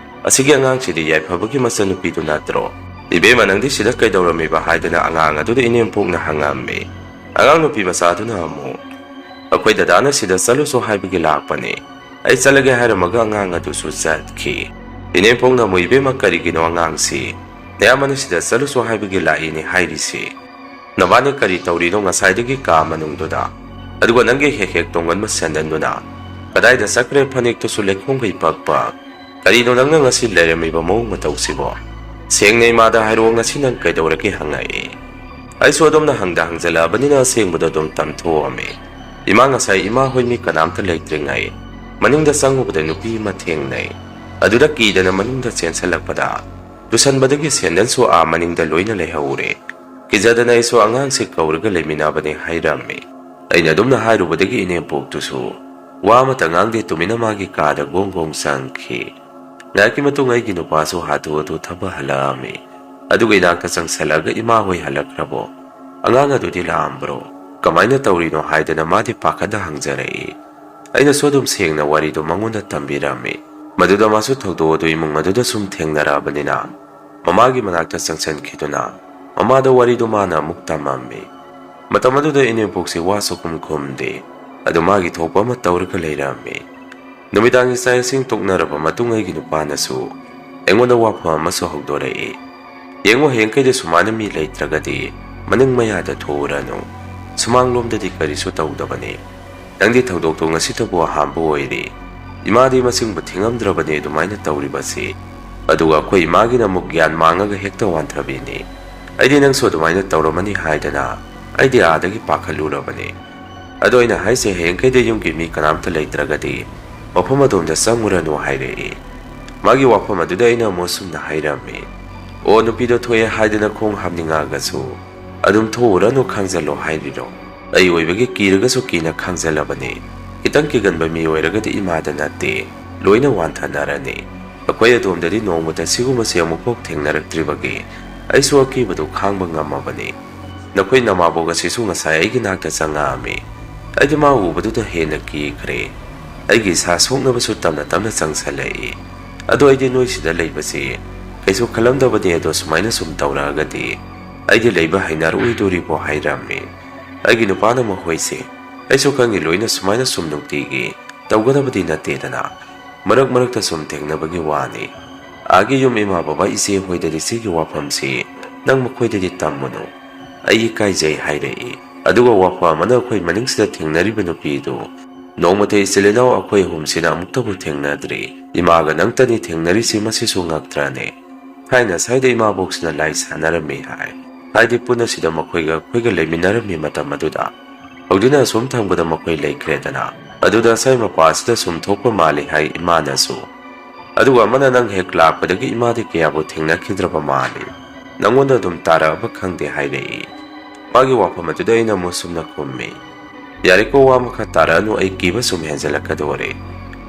"ꯑꯁꯤꯒꯤ ꯑꯉꯥꯡꯁꯤꯗꯤ ꯌꯥꯏꯐꯕꯒꯤ ꯃꯆꯟꯅꯨꯄꯤꯗꯨ ꯅꯠꯇ꯭ꯔꯣ? ꯏꯕꯦꯝꯃ, ꯅꯪꯗꯤ ꯁꯤꯗ ꯀꯩꯗꯧꯔꯝꯃꯤꯕ?" ꯍꯥꯏꯗꯅ ꯑꯉꯥꯡ ꯑꯗꯨꯗ ꯏꯅꯦꯝꯄꯣꯛꯅ ꯍꯪꯉꯝꯃꯤ꯫ ꯑꯉꯥꯡ ꯅꯨꯄꯤ ꯃꯆꯥꯗꯨꯅ ꯑꯃꯨꯛ "ꯑꯩꯈꯣꯏ ꯗꯗꯥꯅ ꯁꯤꯗ ꯆꯠꯂꯨꯁꯣ ꯍꯥꯏꯕꯒꯤ ꯂꯥꯛꯄꯅꯦ꯫ ꯑꯩ ꯆꯠꯂꯒꯦ" ꯍꯥꯏꯔꯝꯃꯒ ꯑꯉꯥꯡ ꯑꯗꯨꯁꯨ ꯆꯠꯈꯤ꯫ ꯏꯅꯦꯝꯄꯣꯛꯅ ꯑꯃꯨꯛ "ꯏꯕꯦꯝꯃ, ꯀꯔꯤꯒꯤꯅꯣ ꯑꯉꯥꯡꯁꯤ? ꯅꯌꯥꯝꯕꯅ ꯁꯤꯗ ꯆꯠꯂꯨꯁꯣ ꯍꯥꯏꯕꯒꯤ ꯂꯥꯛꯏꯅꯦ ꯍꯥꯏꯔꯤꯁꯤ꯫ ꯅꯕꯥꯅꯤ ꯀꯔꯤ ꯇꯧꯔꯤꯅꯣ ꯉꯁꯥꯏꯗꯒꯤ ꯀꯥ ꯃꯅꯨꯡꯗꯨꯗ? ꯑꯗꯨꯒ ꯅꯪꯒꯤ ꯍꯦꯛ ꯍꯦꯛ ꯇꯣꯡꯒꯟꯕ ꯁꯦꯟꯗꯟꯗꯨꯅ ꯀꯗꯥꯏꯗ ꯆꯠꯈ꯭ꯔꯦ? ꯐꯅꯦꯛꯇꯨꯁꯨ ꯂꯩꯈꯣꯝꯒ ꯏꯄꯛ ꯄꯛ꯫ ꯀꯔꯤꯅꯣ ꯅꯪꯅ ꯉꯁꯤ ꯂꯩꯔꯝꯃꯤꯕ ꯃꯑꯣꯡ ꯃꯇꯧꯁꯤꯕꯣ? ꯁꯦꯡꯅ ꯏꯃꯥꯗ ꯍꯥꯏꯔꯛꯑꯣ, ꯉꯁꯤ ꯅꯪ ꯀꯩꯗꯧꯔꯒꯦ?" ꯍꯪꯉꯛꯏ꯫ ꯑꯩꯁꯨ ꯑꯗꯨꯝꯅ ꯍꯪꯗ ꯍꯪꯖꯜꯂꯛꯑꯕꯅꯤꯅ ꯑꯁꯦꯡꯕꯗꯣ ꯑꯗꯨꯝ ꯇꯝꯊꯣꯛꯑꯝꯃꯤ꯫ "ꯏꯃꯥ, ꯉꯁꯥꯏ ꯏꯃꯥ ꯍꯣꯏ ꯃꯤ ꯀꯅꯥꯝꯇ ꯂꯩꯇ꯭ꯔꯤꯉꯩ ꯃꯅꯤꯡꯗ ꯆꯪꯉꯨꯕꯗ ꯅꯨꯄꯤ ꯑꯃ ꯊꯦꯡꯅꯩ꯫ ꯑꯗꯨꯗ ꯀꯤꯗꯅ ꯃꯅꯨꯡꯗ ꯆꯦꯟꯁꯜꯂꯛꯄꯗ ꯇꯨꯁꯟꯕꯗꯒꯤ ꯁꯦꯟꯗꯜꯁꯨ ꯑꯥ ꯃꯅꯤꯡꯗ ꯂꯣꯏꯅ ꯂꯩꯍꯧꯔꯦ꯫ ꯀꯤꯖꯗꯅ ꯑꯩꯁꯨ ꯑꯉꯥꯡꯁꯤ ꯀꯧꯔꯒ ꯂꯩꯃꯤꯟꯅꯕꯅꯦ" ꯍꯥꯏꯔꯝꯃꯤ꯫ ꯑꯩꯅ ꯑꯗꯨꯝꯅ ꯍꯥꯏꯔꯨꯕꯗꯒꯤ ꯏꯅꯦꯝꯄꯣꯛꯇꯨꯁꯨ ꯋꯥ ꯑꯃꯠꯇ ꯉꯥꯡꯗꯦ, ꯇꯨꯃꯤꯟꯅ ꯃꯥꯒꯤ ꯀꯥꯗ ꯒꯣꯡ ꯒꯣꯡ ꯆꯪꯈꯤ꯫ ꯉꯥꯏꯍꯥꯛꯀꯤ ꯃꯇꯨꯡ ꯑꯩꯒꯤ ꯅꯨꯄꯥꯁꯨ ꯍꯥꯊꯨ ꯍꯥꯊꯨ ꯊꯕꯛ ꯍꯜꯂꯛꯑꯝꯃꯤ꯫ ꯑꯗꯨꯒ ꯏꯅꯥꯛꯇ ꯆꯪꯁꯜꯂꯛꯑꯒ "ꯏꯃꯥ ꯍꯣꯏ ꯍꯜꯂꯛꯈ꯭ꯔꯕꯣ? ꯑꯉꯥꯡ ꯑꯗꯨꯗꯤ ꯂꯥꯛꯑꯝꯕ꯭ꯔꯣ? ꯀꯃꯥꯏꯅ ꯇꯧꯔꯤꯅꯣ?" ꯍꯥꯏꯗꯅ ꯃꯥꯗꯤ ꯄꯥꯈꯠꯅ ꯍꯪꯖꯔꯛꯏ꯫ ꯑꯩꯅꯁꯨ ꯑꯗꯨꯝ ꯁꯦꯡꯅ ꯋꯥꯔꯤꯗꯣ ꯃꯉꯣꯟꯗ ꯇꯝꯕꯤꯔꯝꯃꯤ꯫ ꯃꯗꯨꯗ ꯃꯥꯁꯨ ꯊꯧꯗꯣꯛ ꯑꯗꯨ ꯏꯃꯨꯡ ꯑꯗꯨꯗ ꯁꯨꯝ ꯊꯦꯡꯅꯔꯛꯑꯕꯅꯤꯅ ꯃꯃꯥꯒꯤ ꯃꯅꯥꯛꯇ ꯆꯪꯁꯤꯟꯈꯤꯗꯨꯅ ꯃꯃꯥꯗ ꯋꯥꯔꯤꯗꯨ ꯃꯥꯅ ꯑꯃꯨꯛ ꯇꯝꯃꯝꯃꯤ꯫ ꯃꯇꯝ ꯑꯗꯨꯗ ꯏꯅꯦꯝꯄꯣꯛꯁꯤ ꯋꯥꯁꯨ ꯈꯨꯝ ꯈꯨꯝꯗꯦ꯫ ꯑꯗꯨ ꯃꯥꯒꯤ ꯊꯣꯛꯄ ꯑꯃ ꯇꯧꯔꯒ ꯂꯩꯔꯝꯃꯤ꯫ ꯅꯨꯃꯤꯗꯥꯡꯒꯤ ꯆꯥꯛ ꯏꯁꯤꯡ ꯇꯣꯛꯅꯔꯕ ꯃꯇꯨꯡ ꯑꯩꯒꯤ ꯅꯨꯄꯥꯅꯁꯨ ꯑꯩꯉꯣꯟꯗ ꯋꯥꯐꯝ ꯑꯃꯁꯨ ꯍꯧꯗꯣꯔꯛꯏ꯫ "ꯌꯦꯡꯉꯣ, ꯍꯌꯦꯡꯈꯩꯗꯤ ꯁꯨꯃꯥꯏꯅ ꯃꯤ ꯂꯩꯇ꯭ꯔꯒꯗꯤ ꯃꯅꯤꯡ ꯃꯌꯥꯗ ꯊꯣꯛꯎꯔꯅꯨ꯫ ꯁꯨꯃꯥꯡꯂꯣꯝꯗꯗꯤ ꯀꯔꯤꯁꯨ ꯇꯧꯗꯕꯅꯤ꯫ ꯅꯪꯗꯤ ꯊꯧꯗꯣꯛꯇꯣ ꯉꯁꯤꯇꯕꯨ ꯑꯍꯥꯟꯕ ꯑꯣꯏꯔꯤ꯫ ꯏꯃꯥꯗꯤ ꯃꯁꯤꯡꯕꯨ ꯊꯤꯉꯝꯗ꯭ꯔꯕꯅꯤ ꯑꯗꯨꯃꯥꯏꯅ ꯇꯧꯔꯤꯕꯁꯤ꯫ ꯑꯗꯨꯒ ꯑꯩꯈꯣꯏ ꯏꯃꯥꯒꯤꯅ ꯑꯃꯨꯛ ꯒ꯭ꯌꯥꯟ ꯃꯥꯡꯉꯒ ꯍꯦꯛꯇ ꯋꯥꯟꯊꯕꯤꯅꯤ꯫ ꯑꯩꯗꯤ ꯅꯪꯁꯨ ꯑꯗꯨꯃꯥꯏꯅ ꯇꯧꯔꯝꯃꯅꯤ ꯍꯥꯏꯗꯅ ꯑꯩꯗꯤ ꯑꯥꯗꯒꯤ ꯄꯥꯈꯠꯂꯨꯔꯕꯅꯤ꯫ "ꯑꯗꯣ ꯑꯩꯅ ꯍꯥꯏꯁꯦ, ꯍꯌꯦꯡꯈꯩꯗꯤ ꯌꯨꯝꯒꯤ ꯃꯤ ꯀꯅꯥꯝꯇ ꯂꯩꯇ꯭ꯔꯒꯗꯤ ꯃꯐꯝ ꯑꯗꯣꯝꯗ ꯆꯪꯉꯨꯔꯅꯨ" ꯍꯥꯏꯔꯛꯏ꯫ ꯃꯥꯒꯤ ꯋꯥꯐꯝ ꯑꯗꯨꯗ ꯑꯩꯅ ꯑꯃꯨꯛ ꯁꯨꯝꯅ ꯍꯥꯏꯔꯝꯃꯤ, "ꯑꯣ, ꯅꯨꯄꯤꯗꯣ ꯊꯣꯛꯑꯦ ꯍꯥꯏꯗꯅ ꯈꯣꯡ ꯍꯥꯝꯅꯤꯡꯉꯛꯑꯒꯁꯨ ꯑꯗꯨꯝ ꯊꯣꯛꯎꯔꯅꯨ ꯈꯥꯡꯖꯜꯂꯣ ꯍꯥꯏꯔꯤꯔꯣ? ꯑꯩ ꯑꯣꯏꯕꯒꯤ ꯀꯤꯔꯒꯁꯨ ꯀꯤꯅ ꯈꯥꯡꯖꯜꯂꯕꯅꯤ꯫ ꯈꯤꯇꯪ ꯀꯤꯒꯟꯕ ꯃꯤ ꯑꯣꯏꯔꯒꯗꯤ ꯏꯃꯥꯗ ꯅꯠꯇꯦ, ꯂꯣꯏꯅ ꯋꯥꯟꯊꯅꯔꯅꯤ꯫ ꯑꯩꯈꯣꯏ ꯑꯗꯣꯝꯗꯗꯤ ꯅꯣꯡꯃꯇ ꯁꯤꯒꯨꯝꯕꯁꯦ ꯑꯃꯨꯛꯐꯥꯎ ꯊꯦꯡꯅꯔꯛꯇ꯭ꯔꯤꯕꯒꯤ ꯑꯩꯁꯨ ꯑꯀꯤꯕꯗꯨ ꯈꯥꯡꯕ ꯉꯝꯃꯕꯅꯤ꯫ ꯅꯈꯣꯏ ꯅꯃꯥꯕꯣꯛ ꯑꯁꯤꯁꯨ ꯉꯁꯥꯏ ꯑꯩꯒꯤ ꯅꯥꯛꯇ ꯆꯪꯉꯛꯑꯝꯃꯤ꯫ ꯑꯩꯗꯤ ꯃꯥ ꯎꯕꯗꯨꯗ ꯍꯦꯟꯅ ꯀꯤꯈ꯭ꯔꯦ꯫ ꯑꯩꯒꯤ ꯏꯁꯥ ꯁꯣꯛꯅꯕꯁꯨ ꯇꯞꯅ ꯇꯞꯅ ꯆꯪꯁꯜꯂꯛꯏ꯫ ꯑꯗꯣ ꯑꯩꯗꯤ ꯅꯣꯏ ꯁꯤꯗ ꯂꯩꯕꯁꯤ ꯀꯩꯁꯨ ꯈꯜꯂꯝꯗꯕꯅꯤ, ꯑꯗꯣ ꯁꯨꯃꯥꯏꯅ ꯁꯨꯝ ꯇꯧꯔꯛꯑꯒꯗꯤ ꯑꯩꯗꯤ ꯂꯩꯕ ꯍꯩꯅꯔꯣꯏꯗꯣꯔꯤꯕꯣ" ꯍꯥꯏꯔꯝꯃꯤ꯫ ꯑꯩꯒꯤ ꯅꯨꯄꯥꯅ ꯃꯈꯣꯏꯁꯦ, "ꯑꯩꯁꯨ ꯈꯪꯉꯤ, ꯂꯣꯏꯅ ꯁꯨꯃꯥꯏꯅ ꯁꯨꯝ ꯅꯨꯡꯇꯤꯒꯤ ꯇꯧꯒꯗꯕꯗꯤ ꯅꯠꯇꯦꯗꯅ꯫ ꯃꯔꯛ ꯃꯔꯛꯇ ꯁꯨꯝ ꯊꯦꯡꯅꯕꯒꯤ ꯋꯥꯅꯤ꯫ ꯑꯥꯒꯤ ꯌꯨꯝ ꯏꯃꯥ ꯕꯕꯥ ꯏꯆꯦ ꯍꯣꯏꯗꯗꯤ ꯁꯤꯒꯤ ꯋꯥꯐꯝꯁꯤ ꯅꯪ ꯃꯈꯣꯏꯗꯗꯤ ꯇꯝꯃꯨꯅꯨ꯫ ꯑꯩ ꯏꯀꯥꯏꯖꯩ" ꯍꯥꯏꯔꯛꯏ꯫ ꯑꯗꯨꯒ ꯋꯥꯐꯝ ꯑꯃꯅ ꯑꯩꯈꯣꯏ ꯃꯅꯤꯡꯁꯤꯗ ꯊꯦꯡꯅꯔꯤꯕ ꯅꯨꯄꯤꯗꯨ ꯅꯣꯡꯃꯇ ꯏꯆꯤꯜ ꯏꯅꯥꯎ ꯑꯩꯈꯣꯏ ꯑꯍꯨꯝꯁꯤꯅ ꯑꯃꯨꯛꯇꯕꯨ ꯊꯦꯡꯅꯗ꯭ꯔꯤ꯫ ꯏꯃꯥꯒ ꯅꯪꯇꯅꯤ ꯊꯦꯡꯅꯔꯤꯁꯤ, ꯃꯁꯤꯁꯨ ꯉꯛꯇ꯭ꯔꯅꯦ? ꯊꯥꯏꯅ ꯁ꯭ꯋꯥꯏꯗ ꯏꯃꯥꯕꯣꯛꯁꯤꯅ ꯂꯥꯏ ꯁꯥꯟꯅꯔꯝꯃꯤ ꯍꯥꯏ꯫ ꯍꯥꯏꯗꯤ ꯄꯨꯟꯅ ꯁꯤꯗ ꯃꯈꯣꯏꯒ ꯑꯩꯈꯣꯏꯒ ꯂꯩꯃꯤꯟꯅꯔꯝꯃꯤ ꯃꯇꯝ ꯑꯗꯨꯗ꯫ ꯍꯧꯖꯤꯛꯅ ꯑꯁꯨꯝ ꯊꯝꯕꯗ ꯃꯈꯣꯏ ꯂꯩꯈ꯭ꯔꯦꯗꯅ꯫ ꯑꯗꯨꯗ ꯉꯁꯥꯏ ꯃꯄꯥꯁꯤꯗ ꯁꯨꯝ ꯊꯣꯛꯄ ꯃꯥꯜꯂꯤ ꯍꯥꯏ ꯏꯃꯥꯅꯁꯨ꯫ ꯑꯗꯨꯒ ꯑꯃꯅ ꯅꯪ ꯍꯦꯛ ꯂꯥꯛꯄꯗꯒꯤ ꯏꯃꯥꯗꯤ ꯀꯌꯥꯕꯨ ꯊꯦꯡꯅꯈꯤꯗ꯭ꯔꯕ ꯃꯥꯜꯂꯤ꯫ ꯅꯪꯉꯣꯟꯗ ꯑꯗꯨꯝ ꯇꯥꯔꯛꯑꯕ ꯈꯪꯗꯦ ꯍꯥꯏꯔꯛꯏ꯫ ꯃꯥꯒꯤ ꯋꯥꯐꯝ ꯑꯗꯨꯗ ꯑꯩꯅ ꯑꯃꯨꯛ ꯁꯨꯝꯅ ꯈꯨꯝꯃꯤ꯫ ꯌꯥꯔꯦꯀꯣ, ꯋꯥ ꯃꯈꯥ ꯇꯥꯔꯛꯑꯅꯨ, ꯑꯩ ꯀꯤꯕ ꯁꯨꯝ ꯍꯦꯟꯖꯜꯂꯛꯀꯗꯣꯔꯦ꯫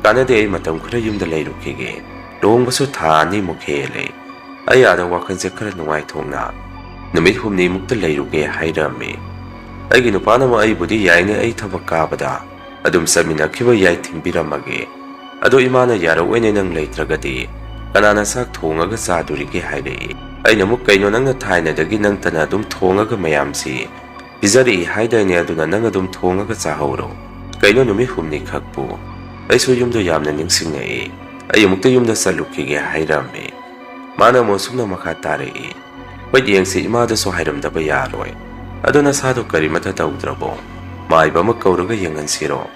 ꯀꯥꯟꯅꯗꯦ, ꯑꯩ ꯃꯇꯝ ꯈꯔ ꯌꯨꯝꯗ ꯂꯩꯔꯨꯈꯤꯒꯦ꯫ ꯂꯨꯍꯣꯡꯕꯁꯨ ꯊꯥ ꯑꯅꯤꯃꯨꯛ ꯍꯦꯜꯂꯦ꯫ ꯑꯩ ꯑꯥꯗ ꯋꯥꯈꯜꯁꯦ ꯈꯔ ꯅꯨꯡꯉꯥꯏꯊꯣꯛꯅ ꯅꯨꯃꯤꯠ ꯍꯨꯝꯅꯤꯃꯨꯛꯇ ꯂꯩꯔꯨꯒꯦ ꯍꯥꯏꯔꯝꯃꯤ꯫ ꯑꯩꯒꯤ ꯅꯨꯄꯥꯅ ꯑꯃꯨꯛ ꯑꯩꯕꯨꯗꯤ ꯌꯥꯏꯅꯦ, ꯑꯩ ꯊꯕꯛ ꯀꯥꯕꯗ ꯑꯗꯨꯝ ꯆꯠꯃꯤꯟꯅꯈꯤꯕ ꯌꯥꯏ, ꯊꯤꯟꯕꯤꯔꯝꯃꯒꯦ꯫ ꯑꯗꯣ ꯏꯃꯥꯅ ꯌꯥꯔꯛꯑꯣꯏꯅꯦ, ꯅꯪ ꯂꯩꯇ꯭ꯔꯒꯗꯤ ꯀꯅꯥꯅ ꯆꯥꯛ ꯊꯣꯡꯉꯒ ꯆꯥꯗꯣꯔꯤꯒꯦ ꯍꯥꯏꯔꯛꯏ꯫ ꯑꯩꯅ ꯑꯃꯨꯛ ꯀꯩꯅꯣ ꯅꯪꯅ ꯊꯥꯏꯅꯗꯒꯤ ꯅꯪꯇꯅ ꯑꯗꯨꯝ ꯊꯣꯡꯉꯒ ꯃꯌꯥꯝꯁꯤ ꯄꯤꯖꯔꯛꯏ ꯍꯥꯏꯗꯥꯏꯅꯦ, ꯑꯗꯨꯅ ꯅꯪ ꯑꯗꯨꯝ ꯊꯣꯡꯉꯒ ꯆꯥꯍꯧꯔꯣ꯫ ꯀꯩꯅꯣ ꯅꯨꯃꯤꯠ ꯍꯨꯝꯅꯤ ꯈꯛꯄꯨ? ꯑꯩꯁꯨ ꯌꯨꯝꯗꯣ ꯌꯥꯝꯅ ꯅꯤꯡꯁꯤꯡꯉꯛꯏ꯫ ꯑꯩ ꯑꯃꯨꯛꯇ ꯌꯨꯝꯗ ꯆꯠꯂꯨꯈꯤꯒꯦ ꯍꯥꯏꯔꯝꯃꯤ꯫ ꯃꯥꯅ ꯑꯃꯨꯛ ꯑꯁꯨꯝꯅ ꯃꯈꯥ ꯇꯥꯔꯛꯏ꯫ ꯍꯣꯏ, ꯌꯦꯡꯁꯤ, ꯏꯃꯥꯗꯁꯨ ꯍꯥꯏꯔꯝꯗꯕ ꯌꯥꯔꯣꯏ꯫ ꯑꯗꯣ ꯅꯁꯥꯗꯣ ꯀꯔꯤꯃꯇ ꯇꯧꯗ꯭ꯔꯕꯣ? ꯃꯥꯏꯕ ꯑꯃ ꯀꯧꯔꯒ ꯌꯦꯡꯍꯟꯁꯤꯔꯣ?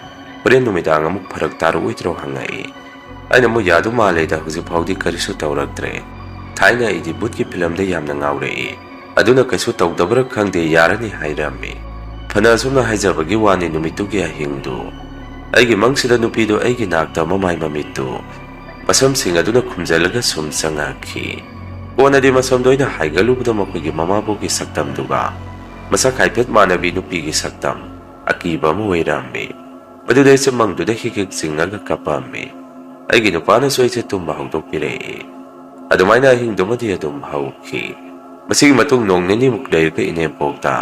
ꯍꯣꯔꯦꯟ ꯅꯨꯃꯤꯗꯥꯡ ꯑꯃꯨꯛ ꯐꯔꯛ ꯇꯥꯔꯛꯑꯣꯏꯗ꯭ꯔꯣ ꯍꯪꯉꯛꯏ꯫ ꯑꯩꯅ ꯑꯃꯨꯛ ꯌꯥꯗꯧ ꯃꯥꯜꯂꯦꯗ, ꯍꯧꯖꯤꯛ ꯐꯥꯎꯗꯤ ꯀꯔꯤꯁꯨ ꯇꯧꯔꯛꯇ꯭ꯔꯦ꯫ ꯊꯥꯏꯅ ꯑꯩꯗꯤ ꯚꯨꯠꯀꯤ ꯐꯤꯂꯝꯗ ꯌꯥꯝꯅ ꯉꯥꯎꯔꯛꯏ꯫ ꯑꯗꯨꯅ ꯀꯩꯁꯨ ꯇꯧꯗꯕ꯭ꯔꯥ ꯈꯪꯗꯦ, ꯌꯥꯔꯅꯤ ꯍꯥꯏꯔꯝꯃꯤ꯫ ꯐꯅ ꯑꯁꯨꯝꯅ ꯍꯥꯏꯖꯕꯒꯤ ꯋꯥꯅꯤ, ꯅꯨꯃꯤꯠꯇꯨꯒꯤ ꯑꯍꯤꯡꯗꯨ ꯑꯩꯒꯤ ꯃꯪꯁꯤꯗ ꯅꯨꯄꯤꯗꯨ ꯑꯩꯒꯤ ꯅꯥꯛꯇ ꯃꯃꯥꯏ ꯃꯃꯤꯠꯇꯨ ꯃꯁꯝꯁꯤꯡ ꯑꯗꯨꯅ ꯈꯨꯝꯖꯤꯜꯂꯒ ꯁꯨꯝ ꯆꯪꯉꯛꯈꯤ꯫ ꯀꯣꯟꯅꯗꯤ ꯃꯁꯝꯗꯣ ꯑꯩꯅ ꯍꯥꯏꯒꯠꯂꯨꯕꯗ ꯃꯈꯣꯏꯒꯤ ꯃꯃꯥꯕꯣꯛꯀꯤ ꯁꯛꯇꯝꯗꯨꯒ ꯃꯁꯛ ꯍꯥꯏꯐꯦꯠ ꯃꯥꯟꯅꯕꯤ ꯅꯨꯄꯤꯒꯤ ꯁꯛꯇꯝ ꯑꯀꯤꯕ ꯑꯃ ꯑꯣꯏꯔꯝꯃꯤ꯫ ꯃꯗꯨꯗ ꯑꯩꯁꯦ ꯃꯪꯗꯨꯗ ꯍꯤꯛ ꯍꯤꯛ ꯆꯤꯡꯉꯒ ꯀꯞꯄꯝꯃꯤ꯫ ꯑꯩꯒꯤ ꯅꯨꯄꯥꯅꯁꯨ ꯑꯩꯁꯦ ꯇꯨꯝꯕ ꯍꯧꯗꯣꯛꯄꯤꯔꯛꯏ꯫ ꯑꯗꯨꯃꯥꯏꯅ ꯑꯍꯤꯡꯗꯨꯃꯗꯤ ꯑꯗꯨꯝ ꯍꯧꯈꯤ꯫ ꯃꯁꯤꯒꯤ ꯃꯇꯨꯡ ꯅꯣꯡ ꯅꯤꯅꯤꯃꯨꯛ ꯂꯩꯔꯒ ꯏꯅꯦꯝꯄꯣꯛꯇ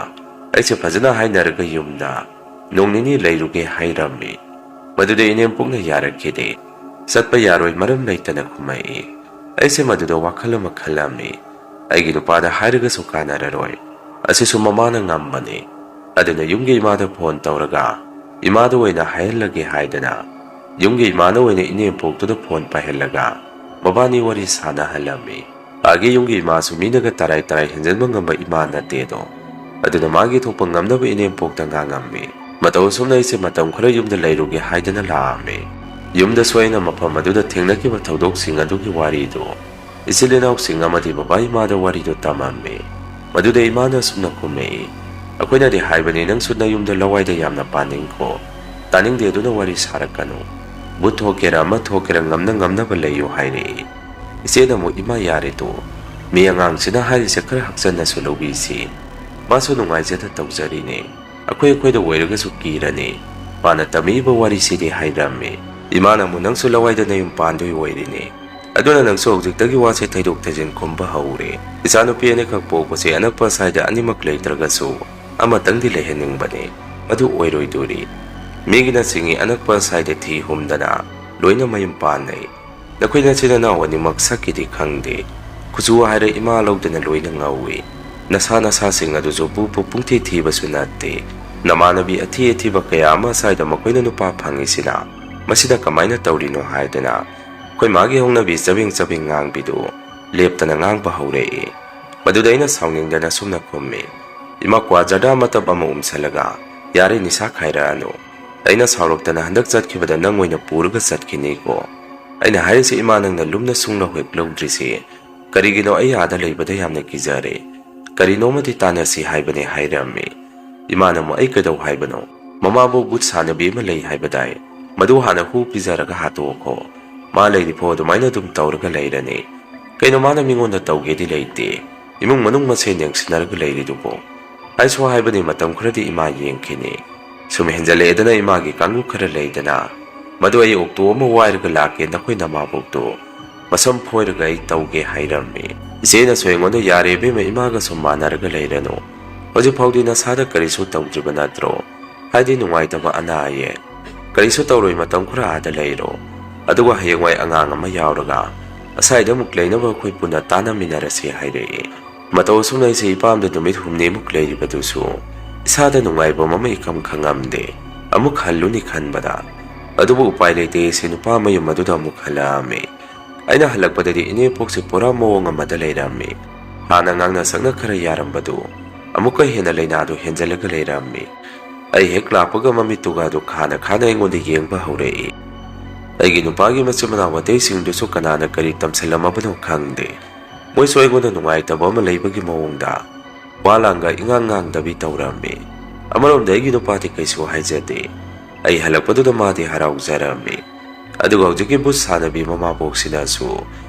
ꯑꯩꯁꯦ ꯐꯖꯅ ꯍꯥꯏꯅꯔꯒ ꯌꯨꯝꯗ ꯅꯣꯡ ꯅꯤꯅꯤ ꯂꯩꯔꯨꯒꯦ ꯍꯥꯏꯔꯝꯃꯤ꯫ ꯃꯗꯨꯗ ꯏꯅꯦꯝꯄꯣꯛꯅ ꯌꯥꯔꯛꯈꯤꯗꯦ꯫ ꯆꯠꯄ ꯌꯥꯔꯣꯏ, ꯃꯔꯝ ꯂꯩꯇꯅ ꯈꯨꯝꯃꯛꯏ꯫ ꯑꯩꯁꯦ ꯃꯗꯨꯗ ꯋꯥꯈꯜ ꯑꯃ ꯈꯜꯂꯝꯃꯤ꯫ ꯑꯩꯒꯤ ꯅꯨꯄꯥꯗ ꯍꯥꯏꯔꯒꯁꯨ ꯀꯥꯟꯅꯔꯔꯣꯏ꯫ ꯑꯁꯤꯁꯨ ꯃꯃꯥꯅ ꯉꯝꯕꯅꯤ꯫ ꯑꯗꯨꯅ ꯌꯨꯝꯒꯤ ꯏꯃꯥꯗ ꯐꯣꯟ ꯇꯧꯔꯒ ꯏꯃꯥꯗ ꯑꯣꯏꯅ ꯍꯥꯏꯍꯜꯂꯒꯦ ꯍꯥꯏꯗꯅ ꯌꯨꯝꯒꯤ ꯏꯃꯥꯅ ꯑꯣꯏꯅ ꯏꯅꯦꯝꯄꯣꯛꯇꯨꯗ ꯐꯣꯟ ꯄꯥꯏꯍꯜꯂꯒ ꯃꯕꯥꯅꯤ ꯋꯥꯔꯤ ꯁꯥꯟꯅꯍꯜꯂꯝꯃꯤ꯫ ꯑꯥꯒꯤ ꯌꯨꯝꯒꯤ ꯏꯃꯥꯁꯨ ꯃꯤꯅꯒ ꯇꯔꯥꯏ ꯇꯔꯥꯏ ꯍꯦꯟꯖꯟꯕ ꯉꯝꯕ ꯏꯃꯥ ꯅꯠꯇꯦꯗꯣ꯫ ꯑꯗꯨꯅ ꯃꯥꯒꯤ ꯊꯣꯛꯄ ꯉꯝꯅꯕ ꯏꯅꯦꯝꯄꯣꯛꯇ ꯉꯥꯡꯉꯝꯃꯤ꯫ ꯃꯇꯧ ꯑꯁꯨꯝꯅ ꯑꯩꯁꯦ ꯃꯇꯝ ꯈꯔ ꯌꯨꯝꯗ ꯂꯩꯔꯨꯒꯦ ꯍꯥꯏꯗꯅ ꯂꯥꯛꯑꯝꯃꯤ꯫ ꯌꯨꯝꯗꯁꯨ ꯑꯩꯅ ꯃꯐꯝ ꯑꯗꯨꯗ ꯊꯦꯡꯅꯈꯤꯕ ꯊꯧꯗꯣꯛꯁꯤꯡ ꯑꯗꯨꯒꯤ ꯋꯥꯔꯤꯗꯨ ꯏꯆꯤꯜ ꯏꯅꯥꯎꯁꯤꯡ ꯑꯃꯗꯤ ꯕꯕꯥ ꯏꯃꯥꯗ ꯋꯥꯔꯤꯗꯨ ꯇꯝꯃꯝꯃꯤ꯫ ꯃꯗꯨꯗ ꯏꯃꯥꯅ ꯑꯁꯨꯝꯅ ꯈꯨꯝꯃꯛꯏ, "ꯑꯩꯈꯣꯏꯅꯗꯤ ꯍꯥꯏꯕꯅꯤ ꯅꯪꯁꯨ ꯅꯌꯨꯝꯗ ꯂꯋꯥꯏꯗ ꯌꯥꯝꯅ ꯄꯥꯅꯤꯡꯈꯣ꯫ ꯇꯥꯅꯤꯡꯗꯦ ꯑꯗꯨꯅ ꯋꯥꯔꯤ ꯁꯥꯔꯛꯀꯅꯨ꯫ ꯕꯨꯠ ꯊꯣꯛꯀꯦꯔꯥ ꯑꯃ ꯊꯣꯛꯀꯦꯔꯥ ꯉꯝꯅ ꯉꯝꯅꯕ ꯂꯩꯌꯨ" ꯍꯥꯏꯔꯛꯏ꯫ ꯏꯆꯦꯅ ꯑꯃꯨꯛ, "ꯏꯃꯥ ꯌꯥꯔꯦꯗꯣ, ꯃꯤ ꯑꯉꯥꯡꯁꯤꯅ ꯍꯥꯏꯔꯤꯁꯦ ꯈꯔ ꯍꯛꯆꯟꯅꯁꯨ ꯂꯧꯕꯤꯁꯤ꯫ ꯃꯥꯁꯨ ꯅꯨꯡꯉꯥꯏꯖꯗ ꯇꯧꯖꯔꯤꯅꯦ꯫ ꯑꯩꯈꯣꯏ ꯑꯩꯈꯣꯏꯗ ꯑꯣꯏꯔꯒꯁꯨ ꯀꯤꯔꯅꯤ꯫ ꯃꯥꯅ ꯇꯝꯃꯤꯕ ꯋꯥꯔꯤꯁꯤꯗꯤ" ꯍꯥꯏꯔꯝꯃꯤ꯫ ꯏꯃꯥꯅ ꯑꯃꯨꯛ, "ꯅꯪꯁꯨ ꯂꯋꯥꯏꯗ ꯅꯌꯨꯝ ꯄꯥꯟꯗꯣꯏ ꯑꯣꯏꯔꯤꯅꯦ꯫ ꯑꯗꯨꯅ ꯅꯪꯁꯨ ꯍꯧꯖꯤꯛꯇꯒꯤ ꯋꯥꯁꯦ ꯊꯩꯗꯣꯛ ꯊꯩꯖꯤꯟ ꯈꯨꯝꯕ ꯍꯧꯔꯦ꯫ ꯏꯆꯥꯅꯨꯄꯤ ꯑꯅꯤꯈꯛ ꯄꯣꯛꯄꯁꯦ ꯑꯅꯛꯄ ꯑꯁ꯭ꯋꯥꯏꯗ ꯑꯅꯤꯃꯛ ꯂꯩꯇ꯭ꯔꯒꯁꯨ ꯑꯃꯇꯪꯗꯤ ꯂꯩꯍꯟꯅꯤꯡꯕꯅꯤ꯫ ꯃꯗꯨ ꯑꯣꯏꯔꯣꯏꯗꯣꯔꯤ꯫ ꯃꯤꯒꯤꯅ ꯆꯤꯡꯉꯤ ꯑꯅꯛꯄ ꯑꯁ꯭ꯋꯥꯏꯗ ꯊꯤ ꯍꯨꯝꯗꯅ ꯂꯣꯏꯅ ꯃꯌꯨꯝ ꯄꯥꯟꯅꯩ꯫ ꯅꯈꯣꯏ ꯅꯆꯤꯟ ꯅꯅꯥꯎ ꯑꯅꯤꯃꯛ ꯁꯛꯀꯤꯗꯤ ꯈꯪꯗꯦ꯫ ꯀꯨꯆꯨ ꯍꯥꯏꯔ ꯏꯃꯥ ꯂꯧꯗꯅ ꯂꯣꯏꯅ ꯉꯧꯏ꯫ ꯅꯁꯥ ꯅꯁꯥꯁꯤꯡ ꯑꯗꯨꯁꯨ ꯄꯨ ꯄꯨ ꯄꯨꯡꯊꯤ ꯊꯤꯕꯁꯨ ꯅꯠꯇꯦ꯫ ꯅꯃꯥꯟꯅꯕꯤ ꯑꯊꯤ ꯑꯊꯤꯕ ꯀꯌꯥ ꯑꯃ ꯑꯁ꯭ꯋꯥꯏꯗ ꯃꯈꯣꯏꯅ ꯅꯨꯄꯥ ꯐꯪꯉꯤꯁꯤꯅ ꯃꯁꯤꯗ ꯀꯃꯥꯏꯅ ꯇꯧꯔꯤꯅꯣ?" ꯍꯥꯏꯗꯅ ꯑꯩꯈꯣꯏ ꯃꯥꯒꯤ ꯍꯧꯅꯕꯤ ꯆꯕꯦꯡ ꯆꯕꯦꯡ ꯉꯥꯡꯕꯤꯗꯨ ꯂꯦꯞꯇꯅ ꯉꯥꯡꯕ ꯍꯧꯔꯛꯏ꯫ ꯃꯗꯨꯗ ꯑꯩꯅ ꯁꯥꯎꯅꯤꯡꯗꯅ ꯁꯨꯝꯅ ꯈꯨꯝꯃꯤ, "ꯏꯃꯥ, ꯀ꯭ꯋꯥ ꯖꯔꯗꯥ ꯑꯃꯇꯞ ꯑꯃ ꯎꯝꯁꯜꯂꯒ ꯌꯥꯔꯦ, ꯅꯤꯁꯥ ꯈꯥꯏꯔꯛꯑꯅꯨ꯫ ꯑꯩꯅ ꯁꯥꯎꯔꯛꯇꯅ ꯍꯟꯗꯛ ꯆꯠꯈꯤꯕꯗ ꯅꯪ ꯑꯣꯏꯅ ꯄꯨꯔꯒ ꯆꯠꯈꯤꯅꯤꯀꯣ꯫ ꯑꯩꯅ ꯍꯥꯏꯔꯤꯁꯦ ꯏꯃꯥ, ꯅꯪꯅ ꯂꯨꯝꯅ ꯁꯨꯡꯂꯧ ꯍꯦꯛ ꯂꯧꯗ꯭ꯔꯤꯁꯦ ꯀꯔꯤꯒꯤꯅꯣ? ꯑꯩ ꯑꯥꯗ ꯂꯩꯕꯗ ꯌꯥꯝꯅ ꯀꯤꯖꯔꯦ꯫ ꯀꯔꯤꯅꯣꯃꯗꯤ ꯇꯥꯟꯅꯁꯤ ꯍꯥꯏꯕꯅꯦ" ꯍꯥꯏꯔꯝꯃꯤ꯫ ꯏꯃꯥꯅ ꯑꯃꯨꯛ ꯑꯩ ꯀꯩꯗꯧ ꯍꯥꯏꯕꯅꯣ? ꯃꯃꯥꯕꯣꯛ ꯕꯨꯠ ꯁꯥꯟꯅꯕꯤ ꯑꯃ ꯂꯩ ꯍꯥꯏꯕꯗꯥꯏ? ꯃꯗꯨ ꯍꯥꯟꯅ ꯍꯨ ꯄꯤꯖꯔꯒ ꯍꯥꯠꯇꯣꯛꯈꯣ꯫ ꯃꯥ ꯂꯩꯔꯤꯐꯥꯎ ꯑꯗꯨꯃꯥꯏꯅ ꯑꯗꯨꯝ ꯇꯧꯔꯒ ꯂꯩꯔꯅꯤ꯫ ꯀꯩꯅꯣ ꯃꯥꯅ ꯃꯤꯉꯣꯟꯗ ꯇꯧꯒꯦꯗꯤ ꯂꯩꯇꯦ꯫ ꯏꯃꯨꯡ ꯃꯅꯨꯡ ꯃꯁꯦꯟ ꯌꯦꯡꯁꯤꯟꯅꯔꯒ ꯂꯩꯔꯤꯗꯨꯕꯨ꯫ ꯑꯩꯁꯨ ꯍꯥꯏꯕꯅꯤ ꯃꯇꯝ ꯈꯔꯗꯤ ꯏꯃꯥ ꯌꯦꯡꯈꯤꯅꯤ꯫ ꯁꯨꯝ ꯍꯦꯟꯖꯜꯂꯛꯑꯦꯗꯅ ꯏꯃꯥꯒꯤ ꯀꯥꯡꯂꯨꯞ ꯈꯔ ꯂꯩꯗꯅ꯫ ꯃꯗꯨ ꯑꯩ ꯑꯣꯛꯇꯣ ꯑꯃ ꯋꯥꯏꯔꯒ ꯂꯥꯛꯀꯦ ꯅꯈꯣꯏ ꯅꯃꯥꯕꯣꯛꯇꯨ ꯃꯁꯝ ꯐꯣꯏꯔꯒ ꯑꯩ ꯇꯧꯒꯦ ꯍꯥꯏꯔꯝꯃꯤ꯫ ꯏꯆꯦꯅꯁꯨ ꯑꯩꯉꯣꯟꯗ ꯌꯥꯔꯦ ꯏꯕꯦꯝꯃ ꯏꯃꯥꯒ ꯁꯨꯝ ꯃꯥꯟꯅꯔꯒ ꯂꯩꯔꯅꯨ꯫ ꯍꯧꯖꯤꯛ ꯐꯥꯎꯗꯤ ꯅꯁꯥꯗ ꯀꯔꯤꯁꯨ ꯇꯧꯗ꯭ꯔꯤꯕ ꯅꯠꯇ꯭ꯔꯣ? ꯍꯥꯏꯗꯤ ꯅꯨꯡꯉꯥꯏꯇꯕ ꯑꯅꯥ ꯑꯌꯦꯛ꯫ ꯀꯔꯤꯁꯨ ꯇꯧꯔꯣꯏ ꯃꯇꯝ ꯈꯔ ꯑꯥꯗ ꯂꯩꯔꯣ꯫ ꯑꯗꯨꯒ ꯍꯌꯦꯡꯋꯥꯏ ꯑꯉꯥꯡ ꯑꯃ ꯌꯥꯎꯔꯒ ꯑꯁꯥꯏꯗ ꯑꯃꯨꯛ ꯂꯩꯅꯕ ꯑꯩꯈꯣꯏ ꯄꯨꯟꯅ ꯇꯥꯟꯅꯃꯤꯟꯅꯔꯁꯤ ꯍꯥꯏꯔꯛꯏ꯫ ꯃꯇꯧ ꯑꯁꯨꯝꯅ ꯑꯩꯁꯦ ꯏꯄꯥꯝꯗ ꯅꯨꯃꯤꯠ ꯍꯨꯝꯅꯤꯃꯨꯛ ꯂꯩꯔꯤꯕꯗꯨꯁꯨ ꯏꯁꯥꯗ ꯅꯨꯡꯉꯥꯏꯕ ꯑꯃ ꯏꯈꯪ ꯈꯪꯉꯝꯗꯦ꯫ ꯑꯃꯨꯛ ꯍꯜꯂꯨꯅꯤ ꯈꯟꯕꯗ꯫ ꯑꯗꯨꯕꯨ ꯎꯄꯥꯏ ꯂꯩꯇꯦ ꯑꯩꯁꯦ ꯅꯨꯄꯥ ꯃꯌꯨꯝ ꯑꯗꯨꯗ ꯑꯃꯨꯛ ꯍꯜꯂꯛꯑꯝꯃꯤ꯫ ꯑꯩꯅ ꯍꯜꯂꯛꯄꯗꯗꯤ ꯏꯅꯦꯄꯣꯛꯁꯦ ꯄꯨꯔꯥ ꯃꯑꯣꯡ ꯑꯃꯗ ꯂꯩꯔꯝꯃꯤ꯫ ꯍꯥꯟꯅ ꯉꯥꯡꯅ ꯁꯛꯅ ꯈꯔ ꯌꯥꯔꯝꯕꯗꯨ ꯑꯃꯨꯛꯀ ꯍꯦꯟꯅ ꯂꯥꯏꯅꯥꯗꯨ ꯍꯦꯟꯖꯜꯂꯒ ꯂꯩꯔꯝꯃꯤ꯫ ꯑꯩ ꯍꯦꯛ ꯂꯥꯛꯄꯒ ꯃꯃꯤꯠꯇꯨꯒ ꯑꯗꯨ ꯈꯥꯅ ꯈꯥꯅ ꯑꯩꯉꯣꯟꯗ ꯌꯦꯡꯕ ꯍꯧꯔꯛꯏ꯫ ꯑꯩꯒꯤ ꯅꯨꯄꯥꯒꯤ ꯃꯆꯤꯟ ꯃꯅꯥꯎ ꯑꯇꯩꯁꯤꯡꯗꯨꯁꯨ ꯀꯅꯥꯅ ꯀꯔꯤ ꯇꯝꯁꯤꯜꯂꯝꯃꯕꯅꯣ ꯈꯪꯗꯦ꯫ ꯃꯣꯏꯁꯨ ꯑꯩꯉꯣꯟꯗ ꯅꯨꯡꯉꯥꯏꯇꯕ ꯑꯃ ꯂꯩꯕꯒꯤ ꯃꯑꯣꯡꯗ ꯋꯥ ꯂꯥꯡꯒ ꯏꯉꯥꯡ ꯉꯥꯡꯗꯕꯤ ꯇꯧꯔꯝꯃꯤ꯫ ꯑꯃꯔꯣꯝꯗ ꯑꯩꯒꯤ ꯅꯨꯄꯥꯗꯤ ꯀꯩꯁꯨ ꯍꯥꯏꯖꯗꯦ꯫ ꯑꯩ ꯍꯜꯂꯛꯄꯗꯨꯗ ꯃꯥꯗꯤ ꯍꯔꯥꯎꯖꯔꯝꯃꯤ꯫ ꯑꯗꯨꯒ ꯍꯧꯖꯤꯛꯀꯤ ꯕꯨꯠ ꯁꯥꯟꯅꯕꯤ ꯃꯃꯥꯕꯣꯛꯁꯤꯅꯁꯨ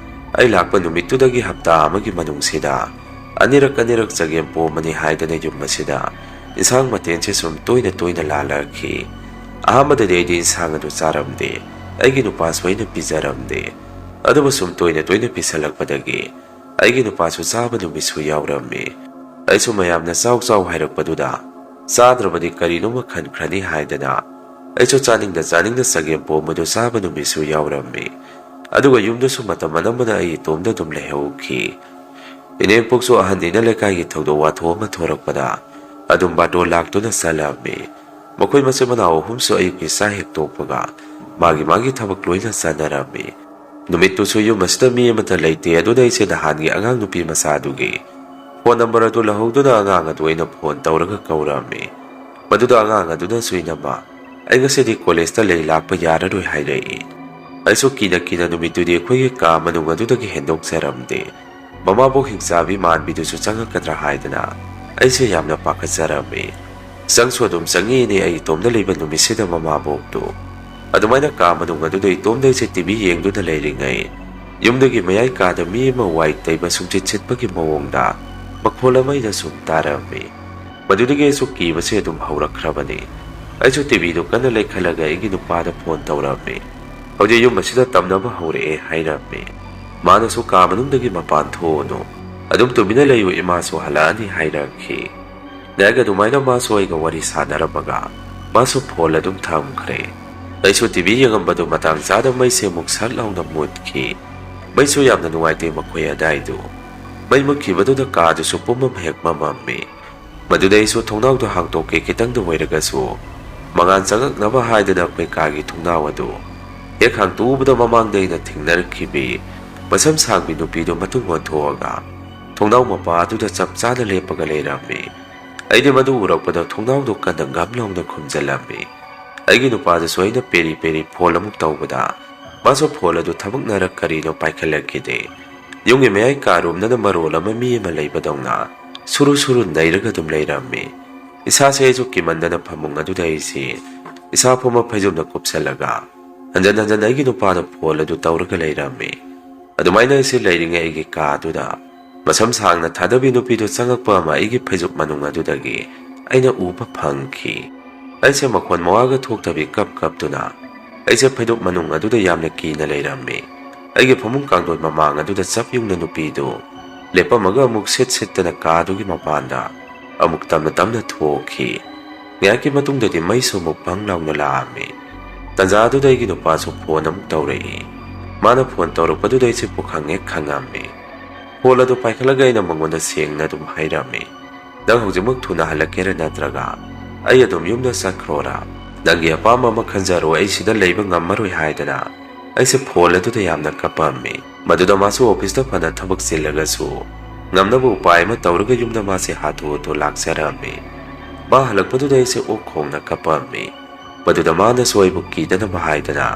ꯑꯩ ꯂꯥꯛꯄ ꯅꯨꯃꯤꯠꯇꯨꯗꯒꯤ ꯍꯞꯇꯥ ꯑꯃꯒꯤ ꯃꯅꯨꯡꯁꯤꯗ ꯑꯅꯤꯔꯛ ꯑꯅꯤꯔꯛ ꯆꯒꯦꯝ ꯄꯣꯝꯕꯅꯤ ꯍꯥꯏꯗꯅ ꯌꯨꯝ ꯑꯁꯤꯗ ꯏꯟꯁꯥꯡ ꯃꯊꯦꯜꯁꯦ ꯁꯨꯝ ꯇꯣꯏꯅ ꯇꯣꯏꯅ ꯂꯥꯜꯂꯛꯈꯤ꯫ ꯑꯍꯥꯟꯕꯗꯗꯤ ꯑꯩꯗꯤ ꯏꯟꯁꯥꯡ ꯑꯗꯨ ꯆꯥꯔꯝꯗꯦ꯫ ꯑꯩꯒꯤ ꯅꯨꯄꯥꯁꯨ ꯑꯩꯅ ꯄꯤꯖꯔꯝꯗꯦ꯫ ꯑꯗꯨꯕꯨ ꯁꯨꯝ ꯇꯣꯏꯅ ꯇꯣꯏꯅ ꯄꯤꯁꯜꯂꯛꯄꯗꯒꯤ ꯑꯩꯒꯤ ꯅꯨꯄꯥꯁꯨ ꯆꯥꯕ ꯅꯨꯃꯤꯠꯁꯨ ꯌꯥꯎꯔꯝꯃꯤ꯫ ꯑꯩꯁꯨ ꯃꯌꯥꯝꯅ ꯆꯥꯎ ꯆꯥꯎ ꯍꯥꯏꯔꯛꯄꯗꯨꯗ ꯆꯥꯗ꯭ꯔꯕꯗꯤ ꯀꯔꯤꯅꯣꯃ ꯈꯟꯈ꯭ꯔꯅꯤ ꯍꯥꯏꯗꯅ ꯑꯩꯁꯨ ꯆꯥꯅꯤꯡꯗ ꯆꯥꯅꯤꯡꯗ ꯆꯒꯦꯝ ꯄꯣꯝꯕꯗꯨ ꯆꯥꯕ ꯅꯨꯃꯤꯠꯁꯨ ꯌꯥꯎꯔꯝꯃꯤ꯫ ꯑꯗꯨꯒ ꯌꯨꯝꯗꯁꯨ ꯃꯇꯝ ꯑꯅꯝꯕꯅ ꯑꯩ ꯏꯇꯣꯝꯗ ꯑꯗꯨꯝ ꯂꯩꯍꯧꯈꯤ꯫ ꯏꯅꯦꯝꯄꯣꯛꯁꯨ ꯑꯍꯟꯅꯤꯅ ꯂꯩꯀꯥꯏꯒꯤ ꯊꯧꯗꯣꯛ ꯋꯥꯊꯣꯛ ꯑꯃ ꯊꯣꯔꯛꯄꯗ ꯑꯗꯨꯝ ꯕꯥꯇꯣꯟ ꯂꯥꯛꯇꯨꯅ ꯆꯠꯂꯝꯃꯤ꯫ ꯃꯈꯣꯏ ꯃꯆꯤꯟ ꯃꯅꯥꯎ ꯑꯍꯨꯝꯁꯨ ꯑꯌꯨꯛꯀꯤ ꯆꯥꯛ ꯍꯦꯛ ꯇꯣꯛꯄꯒ ꯃꯥꯒꯤ ꯃꯥꯒꯤ ꯊꯕꯛ ꯂꯣꯏꯅ ꯆꯠꯅꯔꯝꯃꯤ꯫ ꯅꯨꯃꯤꯠꯇꯨꯁꯨ ꯌꯨꯝ ꯑꯁꯤꯗ ꯃꯤ ꯑꯃꯠꯇ ꯂꯩꯇꯦ꯫ ꯑꯗꯨꯅ ꯑꯩꯁꯦ ꯅꯍꯥꯟꯒꯤ ꯑꯉꯥꯡ ꯅꯨꯄꯤ ꯃꯆꯥꯗꯨꯒꯤ ꯐꯣꯟ ꯅꯝꯕꯔ ꯑꯗꯨ ꯂꯧꯍꯧꯗꯨꯅ ꯑꯉꯥꯡ ꯑꯗꯨ ꯑꯩꯅ ꯐꯣꯟ ꯇꯧꯔꯒ ꯀꯧꯔꯛꯑꯝꯃꯤ꯫ ꯃꯗꯨꯗ ꯑꯉꯥꯡ ꯑꯗꯨꯅꯁꯨ "ꯏꯅꯝꯃ, ꯑꯩ ꯉꯁꯤꯗꯤ ꯀꯣꯂꯦꯖꯇ ꯂꯩ ꯂꯥꯛꯄ ꯌꯥꯔꯔꯣꯏ" ꯍꯥꯏꯔꯛꯏ꯫ ꯑꯩꯁꯨ ꯀꯤꯅ ꯀꯤꯅ ꯅꯨꯃꯤꯠꯇꯨꯗꯤ ꯑꯩꯈꯣꯏꯒꯤ ꯀꯥ ꯃꯅꯨꯡ ꯑꯗꯨꯗꯒꯤ ꯍꯦꯟꯗꯣꯛꯆꯔꯝꯗꯦ꯫ ꯃꯃꯥꯕꯣꯛ ꯍꯤꯡꯆꯥꯕꯤ ꯃꯥꯟꯕꯤꯗꯨꯁꯨ ꯆꯪꯉꯛꯀꯗ꯭ꯔꯥ ꯍꯥꯏꯗꯅ ꯑꯩꯁꯦ ꯌꯥꯝꯅ ꯄꯥꯈꯠꯆꯔꯝꯃꯤ꯫ ꯆꯪꯁꯨ ꯑꯗꯨꯝ ꯆꯪꯉꯤꯅꯦ ꯑꯩ ꯏꯇꯣꯝꯗ ꯂꯩꯕ ꯅꯨꯃꯤꯠꯁꯤꯗ ꯃꯃꯥꯕꯣꯛꯇꯨ꯫ ꯑꯗꯨꯃꯥꯏꯅ ꯀꯥ ꯃꯅꯨꯡ ꯑꯗꯨꯗ ꯏꯇꯣꯝꯗ ꯑꯩꯁꯦ ꯇꯤ ꯚꯤ ꯌꯦꯡꯗꯨꯅ ꯂꯩꯔꯤꯉꯩ, ꯌꯨꯝꯗꯒꯤ ꯃꯌꯥꯏ ꯀꯥꯗ ꯃꯤ ꯑꯃ ꯋꯥꯏ ꯇꯩꯕ ꯁꯨꯝꯆꯤꯠ ꯁꯤꯠꯄꯒꯤ ꯃꯑꯣꯡꯗ ꯃꯈꯣꯜ ꯑꯃ ꯑꯩꯅ ꯁꯨꯝ ꯇꯥꯔꯝꯃꯤ꯫ ꯃꯗꯨꯗꯒꯤ ꯑꯩꯁꯨ ꯀꯤꯕꯁꯦ ꯑꯗꯨꯝ ꯍꯧꯔꯛꯈ꯭ꯔꯕꯅꯤ꯫ ꯑꯩꯁꯨ ꯇꯤ ꯚꯤꯗꯨ ꯀꯟꯅ ꯂꯩꯈꯠꯂꯒ ꯑꯩꯒꯤ ꯅꯨꯄꯥꯗ ꯐꯣꯟ ꯇꯧꯔꯝꯃꯤ꯫ "ꯍꯧꯖꯤꯛ ꯌꯨꯝ ꯑꯁꯤꯗ ꯇꯝꯅꯕ ꯍꯧꯔꯛꯑꯦ" ꯍꯥꯏꯔꯝꯃꯤ꯫ ꯃꯥꯅꯁꯨ "ꯀꯥ ꯃꯅꯨꯡꯗꯒꯤ ꯃꯄꯥꯟ ꯊꯣꯛꯑꯅꯨ, ꯑꯗꯨꯝ ꯇꯨꯃꯤꯟꯅ ꯂꯩꯌꯨ, ꯏꯃꯥꯁꯨ ꯍꯜꯂꯛꯑꯅꯤ" ꯍꯥꯏꯔꯛꯈꯤ꯫ ꯉꯥꯏꯍꯥꯛ ꯑꯗꯨꯃꯥꯏꯅ ꯃꯥꯁꯨ ꯑꯩꯒ ꯋꯥꯔꯤ ꯁꯥꯟꯅꯔꯝꯃꯒ ꯃꯥꯁꯨ ꯐꯣꯟ ꯑꯗꯨꯝ ꯊꯝꯈ꯭ꯔꯦ꯫ ꯑꯩꯁꯨ ꯇꯤ ꯚꯤ ꯌꯦꯡꯉꯝꯕꯗꯨ ꯃꯇꯥꯡ ꯆꯥꯗ ꯃꯩꯁꯦ ꯑꯃꯨꯛ ꯁꯠ ꯂꯥꯎꯅ ꯃꯨꯠꯈꯤ꯫ ꯃꯩꯁꯨ ꯌꯥꯝꯅ ꯅꯨꯡꯉꯥꯏꯇꯦ ꯃꯈꯣꯏ ꯑꯗꯥꯏꯗꯨ꯫ ꯃꯩ ꯃꯨꯠꯈꯤꯕꯗꯨꯗ ꯀꯥꯗꯨꯁꯨ ꯄꯨꯝꯃꯝ ꯍꯦꯛ ꯃꯝꯃꯝꯃꯤ꯫ ꯃꯗꯨꯗ ꯑꯩꯁꯨ ꯊꯣꯡꯅꯥꯎꯗꯣ ꯍꯥꯡꯇꯣꯛꯀꯦ ꯈꯤꯇꯪꯗ ꯑꯣꯏꯔꯒꯁꯨ ꯃꯉꯥꯜ ꯆꯪꯉꯛꯅꯕ ꯍꯥꯏꯗꯅ ꯑꯩꯈꯣꯏ ꯀꯥꯒꯤ ꯊꯣꯡꯅꯥꯎ ꯑꯗꯨ ꯍꯦꯛ ꯍꯥꯡꯇꯣꯛꯎꯕꯗ ꯃꯃꯥꯡꯗ ꯑꯩꯅ ꯊꯦꯡꯅꯔꯛꯈꯤꯕꯤ ꯃꯁꯝ ꯁꯥꯡꯕꯤ ꯅꯨꯄꯤꯗꯨ ꯃꯇꯨꯡ ꯑꯣꯟꯊꯣꯛꯑꯒ ꯊꯣꯡꯅꯥꯎ ꯃꯄꯥ ꯑꯗꯨꯗ ꯆꯞ ꯆꯥꯅ ꯂꯦꯞꯄꯒ ꯂꯩꯔꯝꯃꯤ꯫ ꯑꯩꯗꯤ ꯃꯗꯨ ꯎꯔꯛꯄꯗ ꯊꯣꯡꯅꯥꯎꯗꯨ ꯀꯟꯅ ꯉꯝ ꯂꯥꯎꯅ ꯈꯨꯝꯖꯤꯜꯂꯝꯃꯤ꯫ ꯑꯩꯒꯤ ꯅꯨꯄꯥꯗꯨꯁꯨ ꯑꯩꯅ ꯄꯦꯔꯤ ꯄꯦꯔꯤ ꯐꯣꯟ ꯑꯃꯨꯛ ꯇꯧꯕꯗ ꯃꯥꯁꯨ ꯐꯣꯟ ꯑꯗꯨ ꯊꯕꯛꯅꯔ ꯀꯔꯤꯅꯣ ꯄꯥꯏꯈꯠꯂꯛꯈꯤꯗꯦ꯫ ꯌꯨꯝꯒꯤ ꯃꯌꯥꯏ ꯀꯥꯔꯣꯝꯗꯅ ꯃꯔꯣꯜ ꯑꯃ ꯃꯤ ꯑꯃ ꯂꯩꯕꯗꯧꯅ ꯁꯨꯔꯨ ꯁꯨꯔꯨ ꯅꯩꯔꯒ ꯑꯗꯨꯝ ꯂꯩꯔꯝꯃꯤ꯫ ꯏꯁꯥꯁꯦ ꯑꯩꯁꯨ ꯀꯤꯃꯟꯗꯅ ꯐꯃꯨꯡ ꯑꯗꯨꯗ ꯑꯩꯁꯦ ꯏꯁꯥ ꯄꯨꯝꯕ ꯐꯩꯖꯨꯞꯅ ꯀꯨꯞꯁꯜꯂꯒ ꯍꯟꯖꯟ ꯍꯟꯖꯟ ꯑꯩꯒꯤ ꯅꯨꯄꯥꯗ ꯐꯣꯟ ꯑꯗꯨ ꯇꯧꯔꯒ ꯂꯩꯔꯝꯃꯤ꯫ ꯑꯗꯨꯃꯥꯏꯅ ꯑꯩꯁꯦ ꯂꯩꯔꯤꯉꯩ ꯑꯩꯒꯤ ꯀꯥ ꯑꯗꯨꯗ ꯃꯁꯝ ꯁꯥꯡꯅ ꯊꯥꯗꯕꯤ ꯅꯨꯄꯤꯗꯨ ꯆꯪꯉꯛꯄ ꯑꯃ ꯑꯩꯒꯤ ꯐꯩꯖꯨꯞ ꯃꯅꯨꯡ ꯑꯗꯨꯗꯒꯤ ꯑꯩꯅ ꯎꯕ ꯐꯪꯈꯤ꯫ ꯑꯩꯁꯦ ꯃꯈꯣꯟ ꯃꯋꯥꯒ ꯊꯣꯛꯇꯕꯤ ꯀꯞ ꯀꯞꯇꯨꯅ ꯑꯩꯁꯦ ꯐꯩꯖꯨꯞ ꯃꯅꯨꯡ ꯑꯗꯨꯗ ꯌꯥꯝꯅ ꯀꯤꯅ ꯂꯩꯔꯝꯃꯤ꯫ ꯑꯩꯒꯤ ꯐꯃꯨꯡ ꯀꯥꯡꯊꯣꯟ ꯃꯃꯥꯡ ꯑꯗꯨꯗ ꯆꯞ ꯌꯨꯡꯅ ꯅꯨꯄꯤꯗꯨ ꯂꯦꯞꯄꯝꯃꯒ ꯑꯃꯨꯛ ꯁꯤꯠ ꯁꯤꯠꯇꯅ ꯀꯥꯗꯨꯒꯤ ꯃꯄꯥꯟꯗ ꯑꯃꯨꯛ ꯇꯞꯅ ꯇꯞꯅ ꯊꯣꯛꯈꯤ꯫ ꯉꯥꯏꯍꯥꯛꯀꯤ ꯃꯇꯨꯡꯗꯗꯤ ꯃꯩꯁꯨ ꯑꯃꯨꯛ ꯕꯪ ꯂꯥꯎꯅ ꯂꯥꯛꯑꯝꯃꯤ꯫ ꯇꯟꯖꯥ ꯑꯗꯨꯗ ꯑꯩꯒꯤ ꯅꯨꯄꯥꯁꯨ ꯐꯣꯟ ꯑꯃꯨꯛ ꯇꯧꯔꯛꯏ꯫ ꯃꯥꯅ ꯐꯣꯟ ꯇꯧꯔꯛꯄꯗꯨꯗ ꯑꯩꯁꯦ ꯄꯨꯈꯪ ꯍꯦꯛ ꯈꯪꯉꯝꯃꯤ꯫ ꯐꯣꯟ ꯑꯗꯨ ꯄꯥꯏꯈꯠꯂꯒ ꯑꯩꯅ ꯃꯉꯣꯟꯗ ꯁꯦꯡꯅ ꯑꯗꯨꯝ ꯍꯥꯏꯔꯝꯃꯤ, "ꯅꯪ ꯍꯧꯖꯤꯛꯃꯛ ꯊꯨꯅ ꯍꯜꯂꯛꯀꯦꯔꯥ ꯅꯠꯇ꯭ꯔꯒ ꯑꯩ ꯑꯗꯨꯝ ꯌꯨꯝꯗ ꯆꯠꯈ꯭ꯔꯣꯔꯥ? ꯅꯪꯒꯤ ꯑꯄꯥꯝꯕ ꯑꯃ ꯈꯟꯖꯔꯣ, ꯑꯩ ꯁꯤꯗ ꯂꯩꯕ ꯉꯝꯃꯔꯣꯏ" ꯍꯥꯏꯗꯅ ꯑꯩꯁꯦ ꯐꯣꯟ ꯑꯗꯨꯗ ꯌꯥꯝꯅ ꯀꯞꯄꯝꯃꯤ꯫ ꯃꯗꯨꯗ ꯃꯥꯁꯨ ꯑꯣꯐꯤꯁꯇ ꯐꯅ ꯊꯕꯛ ꯆꯤꯜꯂꯒꯁꯨ ꯉꯝꯅꯕ ꯎꯄꯥꯏ ꯑꯃ ꯇꯧꯔꯒ ꯌꯨꯝꯗ ꯃꯥꯁꯦ ꯍꯥꯊꯨ ꯍꯥꯊꯨ ꯂꯥꯛꯆꯔꯝꯃꯤ꯫ ꯃꯥ ꯍꯜꯂꯛꯄꯗꯨꯗ ꯑꯩꯁꯦ ꯑꯣꯛ ꯈꯣꯡꯅ ꯀꯞꯄꯝꯃꯤ꯫ ꯃꯗꯨꯗ ꯃꯥꯅꯁꯨ ꯑꯩꯕꯨ ꯀꯤꯗꯅꯕ ꯍꯥꯏꯗꯅ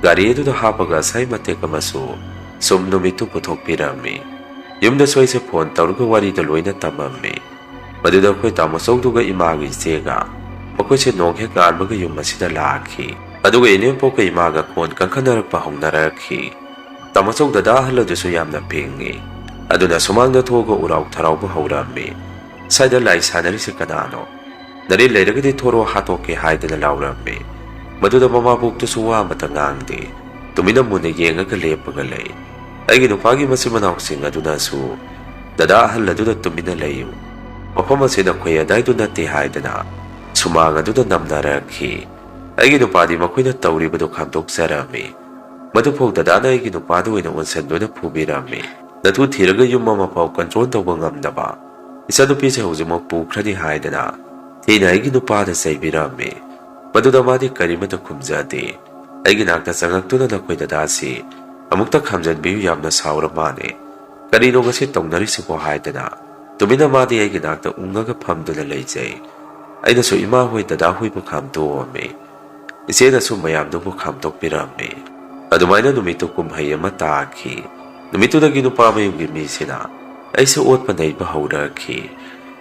ꯒꯥꯔꯤ ꯑꯗꯨꯗ ꯍꯥꯞꯄꯒ ꯉꯁꯥꯏ ꯃꯇꯦꯛ ꯑꯃꯁꯨ ꯁꯨꯝ ꯅꯨꯃꯤꯠꯇꯨ ꯄꯨꯊꯣꯛꯄꯤꯔꯝꯃꯤ꯫ ꯌꯨꯝꯗꯁꯨ ꯑꯩꯁꯦ ꯐꯣꯟ ꯇꯧꯔꯒ ꯋꯥꯔꯤꯗꯣ ꯂꯣꯏꯅ ꯇꯝꯃꯝꯃꯤ꯫ ꯃꯗꯨꯗ ꯑꯩꯈꯣꯏ ꯇꯥꯃꯣꯆꯧꯗꯨꯒ ꯏꯃꯥꯒ ꯏꯆꯦꯒ ꯃꯈꯣꯏꯁꯦ ꯅꯣꯡ ꯍꯦꯛ ꯉꯥꯟꯕꯒ ꯌꯨꯝ ꯑꯁꯤꯗ ꯂꯥꯛꯈꯤ꯫ ꯑꯗꯨꯒ ꯏꯅꯦꯝꯄꯣꯛꯀ ꯏꯃꯥꯒ ꯀꯣꯟ ꯀꯟꯈꯠꯅꯔꯛꯄ ꯍꯧꯅꯔꯛꯈꯤ꯫ ꯇꯥꯃꯣꯆꯧ ꯗꯗꯥ ꯑꯍꯜ ꯑꯗꯨꯁꯨ ꯌꯥꯝꯅ ꯐꯤꯡꯉꯤ꯫ ꯑꯗꯨꯅ ꯁꯨꯃꯥꯡꯗ ꯊꯣꯛꯑꯒ ꯎꯔꯥꯎ ꯊꯔꯥꯎꯕ ꯍꯧꯔꯝꯃꯤ꯫ "ꯁ꯭ꯋꯥꯏꯗ ꯂꯥꯏ ꯁꯥꯟꯅꯔꯤꯁꯦ ꯀꯅꯥꯅꯣ? ꯅꯔꯤ ꯂꯩꯔꯒꯗꯤ ꯊꯣꯔꯛꯑꯣ ꯍꯥꯠꯇꯣꯛꯀꯦ" ꯍꯥꯏꯗꯅ ꯂꯥꯎꯔꯝꯃꯤ꯫ ꯃꯗꯨꯗ ꯃꯃꯥꯕꯣꯛꯇꯨꯁꯨ ꯋꯥ ꯑꯃꯇ ꯉꯥꯡꯗꯦ꯫ ꯇꯨꯃꯤꯟꯅ ꯃꯨꯟꯅ ꯌꯦꯡꯉꯒ ꯂꯦꯞꯄꯒ ꯂꯩ꯫ ꯑꯩꯒꯤ ꯅꯨꯄꯥꯒꯤ ꯃꯆꯤꯟ ꯃꯅꯥꯎꯁꯤꯡ ꯑꯗꯨꯅꯁꯨ ꯗꯗꯥ ꯑꯍꯜ ꯑꯗꯨꯗ ꯇꯨꯃꯤꯟꯅ ꯂꯩꯌꯨ, ꯃꯐꯝ ꯑꯁꯤ ꯅꯈꯣꯏ ꯑꯗꯥꯏꯗꯨ ꯅꯠꯇꯦ ꯍꯥꯏꯗꯅ ꯁꯨꯃꯥꯡ ꯑꯗꯨꯗ ꯅꯝꯅꯔꯛꯈꯤ꯫ ꯑꯩꯒꯤ ꯅꯨꯄꯥꯗꯤ ꯃꯈꯣꯏꯅ ꯇꯧꯔꯤꯕꯗꯨ ꯈꯪꯗꯣꯛꯆꯔꯝꯃꯤ꯫ ꯃꯗꯨꯐꯥꯎ ꯗꯗꯥꯅ ꯑꯩꯒꯤ ꯅꯨꯄꯥꯗ ꯑꯣꯏꯅ ꯑꯣꯟꯁꯟꯗꯨꯅ ꯐꯨꯕꯤꯔꯝꯃꯤ꯫ ꯅꯇꯨ ꯊꯤꯔꯒ ꯌꯨꯝ ꯑꯃꯐꯥꯎ control ꯇꯧꯕ ꯉꯝꯗꯕ ꯏꯆꯥꯅꯨꯄꯤꯁꯦ ꯍꯧꯖꯤꯛꯃꯛ ꯄꯨꯈ꯭ꯔꯅꯤ ꯍꯥꯏꯗꯅ ꯊꯤꯅ ꯑꯩꯒꯤ ꯅꯨꯄꯥꯗ ꯆꯩꯕꯤꯔꯝꯃꯤ꯫ ꯃꯗꯨꯗ ꯃꯥꯗꯤ ꯀꯔꯤꯃꯠꯇ ꯈꯨꯝꯖꯗꯦ꯫ ꯑꯩꯒꯤ ꯅꯥꯛꯇ ꯆꯪꯉꯛꯇꯨꯅ "ꯅꯈꯣꯏ ꯗꯗꯥꯁꯤ ꯑꯃꯨꯛꯇ ꯈꯥꯝꯖꯟꯕꯤꯌꯨ, ꯌꯥꯝꯅ ꯁꯥꯎꯔ ꯃꯥꯜꯂꯦ꯫ ꯀꯔꯤꯅꯣ ꯉꯁꯤ ꯇꯧꯅꯔꯤꯁꯤꯕꯣ?" ꯍꯥꯏꯗꯅ ꯇꯨꯃꯤꯟꯅ ꯃꯥꯗꯤ ꯑꯩꯒꯤ ꯅꯥꯛꯇ ꯎꯪꯉꯒ ꯐꯝꯗꯨꯅ ꯂꯩꯖꯩ꯫ ꯑꯩꯅꯁꯨ "ꯏꯃꯥ ꯍꯣꯏ, ꯗꯗꯥ ꯍꯣꯏꯕꯨ ꯈꯥꯝꯇꯣꯛꯑꯝꯃꯤ꯫ ꯏꯆꯦꯅꯁꯨ ꯃꯌꯥꯝꯗꯨꯕꯨ ꯈꯥꯝꯇꯣꯛꯄꯤꯔꯝꯃꯤ"꯫ ꯑꯗꯨꯃꯥꯏꯅ ꯅꯨꯃꯤꯠꯇꯨ ꯀꯨꯝꯍꯩ ꯑꯃ ꯇꯥꯈꯤ꯫ ꯅꯨꯃꯤꯠꯇꯨꯗꯒꯤ ꯅꯨꯄꯥ ꯃꯌꯨꯝꯒꯤ ꯃꯤꯁꯤꯅ ꯑꯩꯁꯦ ꯑꯣꯠꯄ ꯅꯩꯕ ꯍꯧꯔꯛꯈꯤ꯫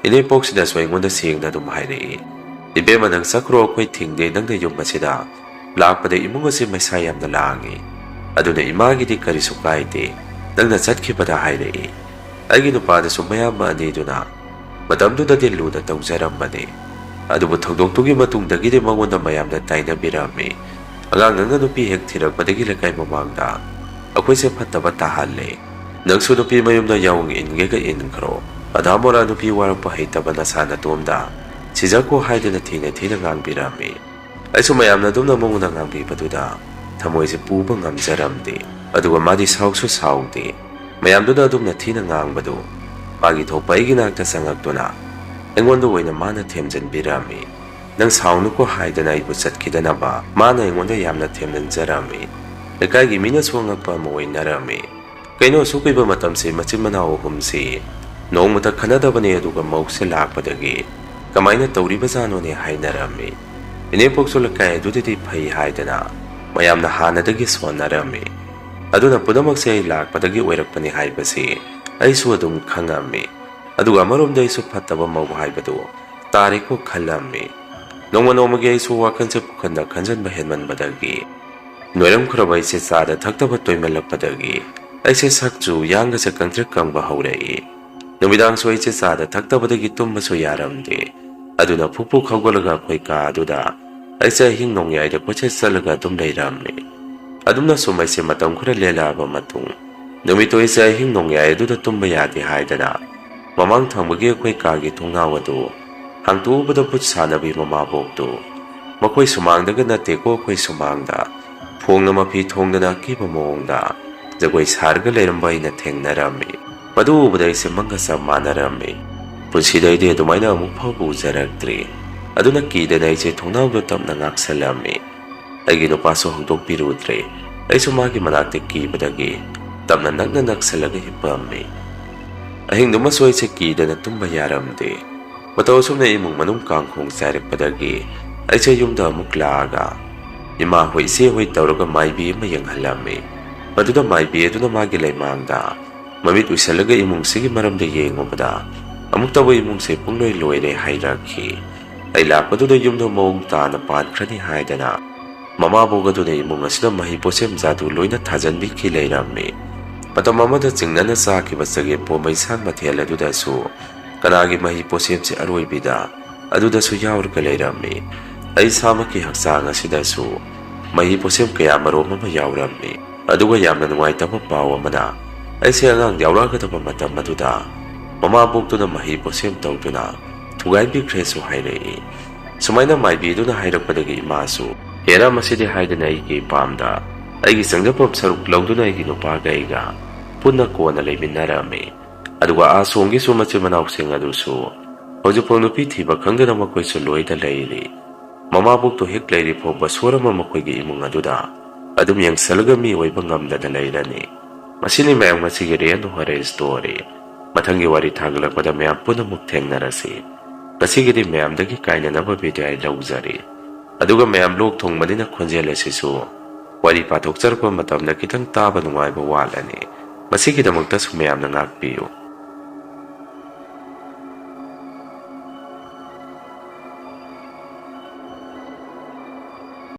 ꯏꯅꯦꯄꯣꯛꯁꯤꯅꯁꯨ ꯑꯩꯉꯣꯟꯗ ꯁꯦꯡꯅ ꯑꯗꯨꯝ ꯍꯥꯏꯔꯛꯏ, "ꯏꯕꯦꯝꯃ, ꯅꯪ ꯆꯠꯈ꯭ꯔꯣ, ꯑꯩꯈꯣꯏ ꯊꯤꯡꯗꯦ ꯅꯪꯅ ꯌꯨꯝ ꯑꯁꯤꯗ ꯂꯥꯛꯄꯗ ꯏꯃꯨꯡ ꯑꯁꯤ ꯃꯩꯁꯥ ꯌꯥꯝꯅ ꯂꯥꯡꯉꯤ꯫ ꯑꯗꯨꯅ ꯏꯃꯥꯒꯤꯗꯤ ꯀꯔꯤꯁꯨ ꯀꯥꯏꯗꯦ, ꯅꯪꯅ ꯆꯠꯈꯤꯕꯗ" ꯍꯥꯏꯔꯛꯏ꯫ ꯑꯩꯒꯤ ꯅꯨꯄꯥꯗꯁꯨ ꯃꯌꯥꯝꯕ ꯑꯅꯤꯗꯨꯅ ꯃꯇꯝꯗꯨꯗꯗꯤ ꯂꯨꯅ ꯇꯧꯖꯔꯝꯕꯅꯤ꯫ ꯑꯗꯨꯕꯨ ꯊꯧꯗꯣꯛꯇꯨꯒꯤ ꯃꯇꯨꯡꯗꯒꯤꯗꯤ ꯃꯉꯣꯟꯗ ꯃꯌꯥꯝꯅ ꯇꯥꯏꯅꯕꯤꯔꯝꯃꯤ꯫ ꯑꯉꯥꯡ ꯅꯪꯅ ꯅꯨꯄꯤ ꯍꯦꯛ ꯊꯤꯔꯛꯄꯗꯒꯤ ꯂꯩꯀꯥꯏ ꯃꯃꯥꯡꯗ ꯑꯩꯈꯣꯏꯁꯦ ꯐꯠꯇꯕ ꯇꯥꯍꯜꯂꯦ꯫ ꯅꯪꯁꯨ ꯅꯨꯄꯤ ꯃꯌꯨꯝꯗ ꯌꯥꯎꯅ ꯏꯟꯒꯦꯒ ꯏꯟꯈ꯭ꯔꯣ꯫ ꯑꯗꯥ ꯃꯣꯔꯥ ꯅꯨꯄꯤ ꯋꯥꯔꯛꯄ ꯍꯩꯇꯕ ꯅꯁꯥ ꯅꯇꯣꯝꯗ ꯁꯤꯖꯈꯣ ꯍꯥꯏꯗꯨꯅ ꯊꯤꯅ ꯊꯤꯅ ꯉꯥꯡꯕꯤꯔꯝꯃꯤ꯫ ꯑꯩꯁꯨ ꯃꯌꯥꯝꯅ ꯑꯗꯨꯝꯅ ꯃꯉꯣꯟꯗ ꯉꯥꯡꯕꯤꯕꯗꯨꯗ ꯊꯃꯣꯏꯁꯦ ꯄꯨꯕ ꯉꯝꯖꯔꯝꯗꯦ꯫ ꯑꯗꯨꯒ ꯃꯥꯗꯤ ꯁꯥꯎꯁꯨ ꯁꯥꯎꯗꯦ꯫ ꯃꯌꯥꯝꯗꯨꯅ ꯑꯗꯨꯝꯅ ꯊꯤꯅ ꯉꯥꯡꯕꯗꯨ ꯃꯥꯒꯤ ꯊꯣꯛꯄ ꯑꯩꯒꯤ ꯅꯥꯛꯇ ꯆꯪꯉꯛꯇꯨꯅ ꯑꯩꯉꯣꯟꯗ ꯑꯣꯏꯅ ꯃꯥꯅ ꯊꯦꯝꯖꯤꯟꯕꯤꯔꯝꯃꯤ꯫ "ꯅꯪ ꯁꯥꯎꯅꯨꯀꯣ" ꯍꯥꯏꯗꯅ ꯑꯩꯕꯨ ꯆꯠꯈꯤꯗꯅꯕ ꯃꯥꯅ ꯑꯩꯉꯣꯟꯗ ꯌꯥꯝꯅ ꯊꯦꯝꯖꯤꯟꯖꯔꯝꯃꯤ꯫ ꯂꯩꯀꯥꯏꯒꯤ ꯃꯤꯅꯁꯨ ꯑꯉꯛꯄ ꯑꯃ ꯑꯣꯏꯅꯔꯝꯃꯤ꯫ "ꯀꯩꯅꯣ, ꯑꯁꯨꯛ ꯀꯨꯏꯕ ꯃꯇꯝꯁꯤ ꯃꯆꯤꯟ ꯃꯅꯥꯎ ꯑꯍꯨꯝꯁꯤ ꯅꯣꯡꯃꯇ ꯈꯟꯅꯗꯕꯅꯤ, ꯑꯗꯨꯒ ꯃꯧꯁꯦ ꯂꯥꯛꯄꯗꯒꯤ ꯀꯃꯥꯏꯅ ꯇꯧꯔꯤꯕꯖꯥꯠꯅꯣꯅꯦ?" ꯍꯥꯏꯅꯔꯝꯃꯤ꯫ ꯏꯅꯦꯄꯣꯛꯁꯨ ꯂꯩꯀꯥꯏ ꯑꯗꯨꯗꯗꯤ ꯐꯩ ꯍꯥꯏꯗꯅ ꯃꯌꯥꯝꯅ ꯍꯥꯟꯅꯗꯒꯤ ꯁꯣꯟꯅꯔꯝꯃꯤ꯫ ꯑꯗꯨꯅ ꯄꯨꯝꯅꯃꯛꯁꯦ ꯑꯩ ꯂꯥꯛꯄꯗꯒꯤ ꯑꯣꯏꯔꯛꯄꯅꯤ ꯍꯥꯏꯕꯁꯤ ꯑꯩꯁꯨ ꯑꯗꯨꯝ ꯈꯪꯉꯝꯃꯤ꯫ ꯑꯗꯨꯒ ꯑꯃꯔꯣꯝꯗ ꯑꯩꯁꯨ ꯐꯠꯇꯕ ꯃꯧ ꯍꯥꯏꯕꯗꯨ ꯇꯥꯔꯦꯀꯣ ꯈꯜꯂꯝꯃꯤ꯫ ꯅꯣꯡꯃ ꯅꯣꯡꯃꯒꯤ ꯑꯩꯁꯨ ꯋꯥꯈꯜꯁꯦ ꯄꯨꯈꯟꯗ ꯈꯟꯖꯟꯕ ꯍꯦꯟꯃꯟꯕꯗꯒꯤ ꯅꯣꯏꯔꯝꯈ꯭ꯔꯕ ꯑꯩꯁꯦ ꯆꯥꯗ ꯊꯛꯇꯕ ꯇꯣꯏꯃꯜꯂꯛꯄꯗꯒꯤ ꯑꯩꯁꯦ ꯁꯛꯆꯨ ꯌꯥꯡꯒꯁꯦ ꯀꯪꯇ꯭ꯔꯤꯛ ꯀꯪꯕ ꯍꯧꯔꯛꯏ꯫ ꯅꯨꯃꯤꯗꯥꯡꯁꯨ ꯑꯩꯁꯦ ꯆꯥꯗ ꯊꯛꯇꯕꯗꯒꯤ ꯇꯨꯝꯕꯁꯨ ꯌꯥꯔꯝꯗꯦ꯫ ꯑꯗꯨꯅ ꯐꯨꯛ ꯐꯨꯛ ꯍꯧꯒꯠꯂꯒ ꯑꯩꯈꯣꯏ ꯀꯥ ꯑꯗꯨꯗ ꯑꯩꯁꯦ ꯑꯍꯤꯡ ꯅꯣꯡꯌꯥꯏꯗ ꯀꯣꯏꯆꯠ ꯆꯠꯂꯒ ꯑꯗꯨꯝ ꯂꯩꯔꯝꯃꯤ꯫ ꯑꯗꯨꯝꯅ ꯁꯨꯝ ꯑꯩꯁꯦ ꯃꯇꯝ ꯈꯔ ꯂꯦꯜꯂꯛꯑꯕ ꯃꯇꯨꯡ, ꯅꯨꯃꯤꯠꯇꯣ ꯑꯩꯁꯦ ꯑꯍꯤꯡ ꯅꯣꯡꯌꯥꯏ ꯑꯗꯨꯗ ꯇꯨꯝꯕ ꯌꯥꯗꯦ ꯍꯥꯏꯗꯅ ꯃꯃꯥꯡ ꯊꯪꯕꯒꯤ ꯑꯩꯈꯣꯏ ꯀꯥꯒꯤ ꯊꯣꯡꯅꯥꯎ ꯑꯗꯨ ꯍꯥꯡꯇꯣꯛꯎꯕꯗ ꯚꯨꯠ ꯁꯥꯟꯅꯕꯤ ꯃꯃꯥꯕꯣꯛꯇꯨ ꯃꯈꯣꯏ ꯁꯨꯃꯥꯡꯗꯒ ꯅꯠꯇꯦꯀꯣ, ꯑꯩꯈꯣꯏ ꯁꯨꯃꯥꯡꯗ ꯐꯣꯡꯅ ꯃꯐꯤ ꯊꯣꯡꯗꯅ ꯑꯀꯤꯕ ꯃꯑꯣꯡꯗ ꯖꯒꯣꯏ ꯁꯥꯔꯒ ꯂꯩꯔꯝꯕ ꯑꯩꯅ ꯊꯦꯡꯅꯔꯝꯃꯤ꯫ ꯃꯗꯨ ꯎꯕꯗ ꯑꯩꯁꯦ ꯃꯪꯒ ꯆꯞ ꯃꯥꯟꯅꯔꯝꯃꯤ꯫ ꯄꯨꯟꯁꯤꯗ ꯑꯩꯗꯤ ꯑꯗꯨꯃꯥꯏꯅ ꯑꯃꯨꯛ ꯐꯥꯎꯕ ꯎꯖꯔꯛꯇ꯭ꯔꯤ꯫ ꯑꯗꯨꯅ ꯀꯤꯗꯅ ꯑꯩꯁꯦ ꯊꯣꯡꯅꯥꯎꯗꯣ ꯇꯞꯅ ꯉꯥꯛꯁꯜꯂꯝꯃꯤ꯫ ꯑꯩꯒꯤ ꯅꯨꯄꯥꯁꯨ ꯍꯧꯗꯣꯛꯄꯤꯔꯨꯗ꯭ꯔꯦ꯫ ꯑꯩꯁꯨ ꯃꯥꯒꯤ ꯃꯅꯥꯛꯇ ꯀꯤꯕꯗꯒꯤ ꯇꯞꯅ ꯅꯛꯅ ꯅꯛꯁꯜꯂꯒ ꯍꯤꯞꯄꯝꯃꯤ꯫ ꯑꯍꯤꯡꯗꯨꯃꯁꯨ ꯑꯩꯁꯦ ꯀꯤꯗꯅ ꯇꯨꯝꯕ ꯌꯥꯔꯝꯗꯦ꯫ ꯃꯇꯧ ꯑꯁꯨꯝꯅ ꯏꯃꯨꯡ ꯃꯅꯨꯡ ꯀꯥꯡꯈꯣꯡ ꯆꯥꯏꯔꯛꯄꯗꯒꯤ ꯑꯩꯁꯦ ꯌꯨꯝꯗ ꯑꯃꯨꯛ ꯂꯥꯛꯑꯒ ꯏꯃꯥ ꯍꯣꯏ, ꯏꯆꯦ ꯍꯣꯏ ꯇꯧꯔꯒ ꯃꯥꯏꯕꯤ ꯑꯃ ꯌꯦꯡꯍꯜꯂꯝꯃꯤ꯫ ꯃꯗꯨꯗ ꯃꯥꯏꯕꯤ ꯑꯗꯨꯅ ꯃꯥꯒꯤ ꯂꯩꯃꯥꯡꯗ ꯃꯃꯤꯠ ꯎꯏꯁꯜꯂꯒ ꯏꯃꯨꯡꯁꯤꯒꯤ ꯃꯔꯝꯗ ꯌꯦꯡꯉꯨꯕꯗ ꯑꯃꯨꯛꯇꯕꯨ ꯏꯃꯨꯡꯁꯦ ꯄꯨꯡꯂꯣꯏ ꯂꯣꯏꯔꯦ ꯍꯥꯏꯔꯛꯈꯤ꯫ ꯑꯩ ꯂꯥꯛꯄꯗꯨꯗ ꯌꯨꯝꯗꯣ ꯃꯑꯣꯡ ꯇꯥꯅ ꯄꯥꯟꯈ꯭ꯔꯅꯤ ꯍꯥꯏꯗꯅ ꯃꯃꯥꯕꯣꯛ ꯑꯗꯨꯅ ꯏꯃꯨꯡ ꯑꯁꯤꯗ ꯃꯍꯩ ꯄꯣꯠꯁꯦꯝ ꯖꯥꯗꯨ ꯂꯣꯏꯅ ꯊꯥꯖꯟꯕꯤꯈꯤ ꯂꯩꯔꯝꯃꯤ꯫ ꯃꯇꯝ ꯑꯃꯗ ꯆꯤꯡꯅꯅ ꯆꯥꯈꯤꯕ ꯆꯒꯦꯝꯄꯣꯝꯕ ꯏꯟꯁꯥꯡ ꯃꯊꯦꯜ ꯑꯗꯨꯗꯁꯨ ꯀꯅꯥꯒꯤ ꯃꯍꯩ ꯄꯣꯠꯁꯦꯝꯁꯦ ꯑꯔꯣꯏꯕꯤꯗ ꯑꯗꯨꯗꯁꯨ ꯌꯥꯎꯔꯒ ꯂꯩꯔꯝꯃꯤ꯫ ꯑꯩ ꯏꯁꯥꯃꯛꯀꯤ ꯍꯛꯆꯥꯡ ꯑꯁꯤꯗꯁꯨ ꯃꯍꯩ ꯄꯣꯠꯁꯦꯝ ꯀꯌꯥ ꯃꯔꯣꯝ ꯑꯃ ꯌꯥꯎꯔꯝꯃꯤ꯫ ꯑꯗꯨꯒ ꯌꯥꯝꯅ ꯅꯨꯡꯉꯥꯏꯇꯕ ꯄꯥꯎ ꯑꯃꯅ, ꯑꯩꯁꯦ ꯑꯉꯥꯡ ꯌꯥꯎꯔꯛꯀꯗꯕ ꯃꯇꯝ ꯑꯗꯨꯗ ꯃꯃꯥꯕꯣꯛꯇꯨꯅ ꯃꯍꯩ ꯄꯣꯠꯁꯦꯝ ꯇꯧꯗꯨꯅ ꯊꯨꯒꯥꯏꯕꯤꯈ꯭ꯔꯦꯁꯨ ꯍꯥꯏꯔꯛꯏ꯫ ꯁꯨꯃꯥꯏꯅ ꯃꯥꯏꯕꯤꯗꯨꯅ ꯍꯥꯏꯔꯛꯄꯗꯒꯤ ꯏꯃꯥꯁꯨ, "ꯍꯦꯔꯥ, ꯃꯁꯤꯗꯤ" ꯍꯥꯏꯗꯅ ꯑꯩꯒꯤ ꯏꯄꯥꯝꯗ ꯑꯩꯒꯤ ꯆꯪꯖꯐꯝ ꯁꯔꯨꯛ ꯂꯧꯗꯨꯅ ꯑꯩꯒꯤ ꯅꯨꯄꯥꯒ ꯑꯩꯒ ꯄꯨꯟꯅ ꯀꯣꯟꯅ ꯂꯩꯃꯤꯟꯅꯔꯝꯃꯤ꯫ ꯑꯗꯨꯒ ꯑꯥ ꯁꯣꯝꯒꯤꯁꯨ ꯃꯆꯤꯟ ꯃꯅꯥꯎꯁꯤꯡ ꯑꯗꯨꯁꯨ ꯍꯧꯖꯤꯛꯐꯥꯎ ꯅꯨꯄꯤ ꯊꯤꯕ ꯈꯪꯗꯅ ꯃꯈꯣꯏꯁꯨ ꯂꯣꯏꯗ ꯂꯩꯔꯤ꯫ ꯃꯃꯥꯕꯣꯛꯇꯨ ꯍꯦꯛ ꯂꯩꯔꯤ ꯐꯥꯎꯕ ꯁꯣꯔ ꯑꯃ ꯃꯈꯣꯏꯒꯤ ꯏꯃꯨꯡ ꯑꯗꯨꯗ ꯑꯗꯨꯝ ꯌꯦꯡꯁꯜꯂꯒ ꯃꯤ ꯑꯣꯏꯕ ꯉꯝꯗꯅ ꯂꯩꯔꯅꯤ꯫ ꯃꯁꯤꯅꯤ ꯃꯌꯥꯝ ꯉꯁꯤꯒꯤ ꯔꯦꯟ ꯍꯣꯔꯦ ꯁ꯭ꯇꯣꯔꯤ꯫ ꯃꯊꯪꯒꯤ ꯋꯥꯔꯤ ꯊꯥꯒꯠꯂꯛꯄꯗ ꯃꯌꯥꯝ ꯄꯨꯟꯅꯃꯛ ꯊꯦꯡꯅꯔꯁꯤ꯫ ꯉꯁꯤꯒꯤꯗꯤ ꯃꯌꯥꯝꯗꯒꯤ ꯀꯥꯏꯅꯅꯕ ꯕꯤꯗꯥꯏ ꯂꯧꯖꯔꯤ꯫ ꯑꯗꯨꯒ ꯃꯌꯥꯝ ꯂꯣꯛ ꯊꯨꯡꯕꯅꯤꯅ ꯈꯣꯟꯖꯦꯜ ꯑꯁꯤꯁꯨ ꯋꯥꯔꯤ ꯄꯥꯊꯣꯛꯆꯔꯛꯄ ꯃꯇꯝꯗ ꯈꯤꯇꯪ ꯇꯥꯕ ꯅꯨꯡꯉꯥꯏꯕ ꯋꯥꯠꯂꯅꯤ꯫ ꯃꯁꯤꯒꯤꯗꯃꯛꯇꯁꯨ ꯃꯌꯥꯝꯅ ꯉꯥꯛꯄꯤꯌꯨ꯫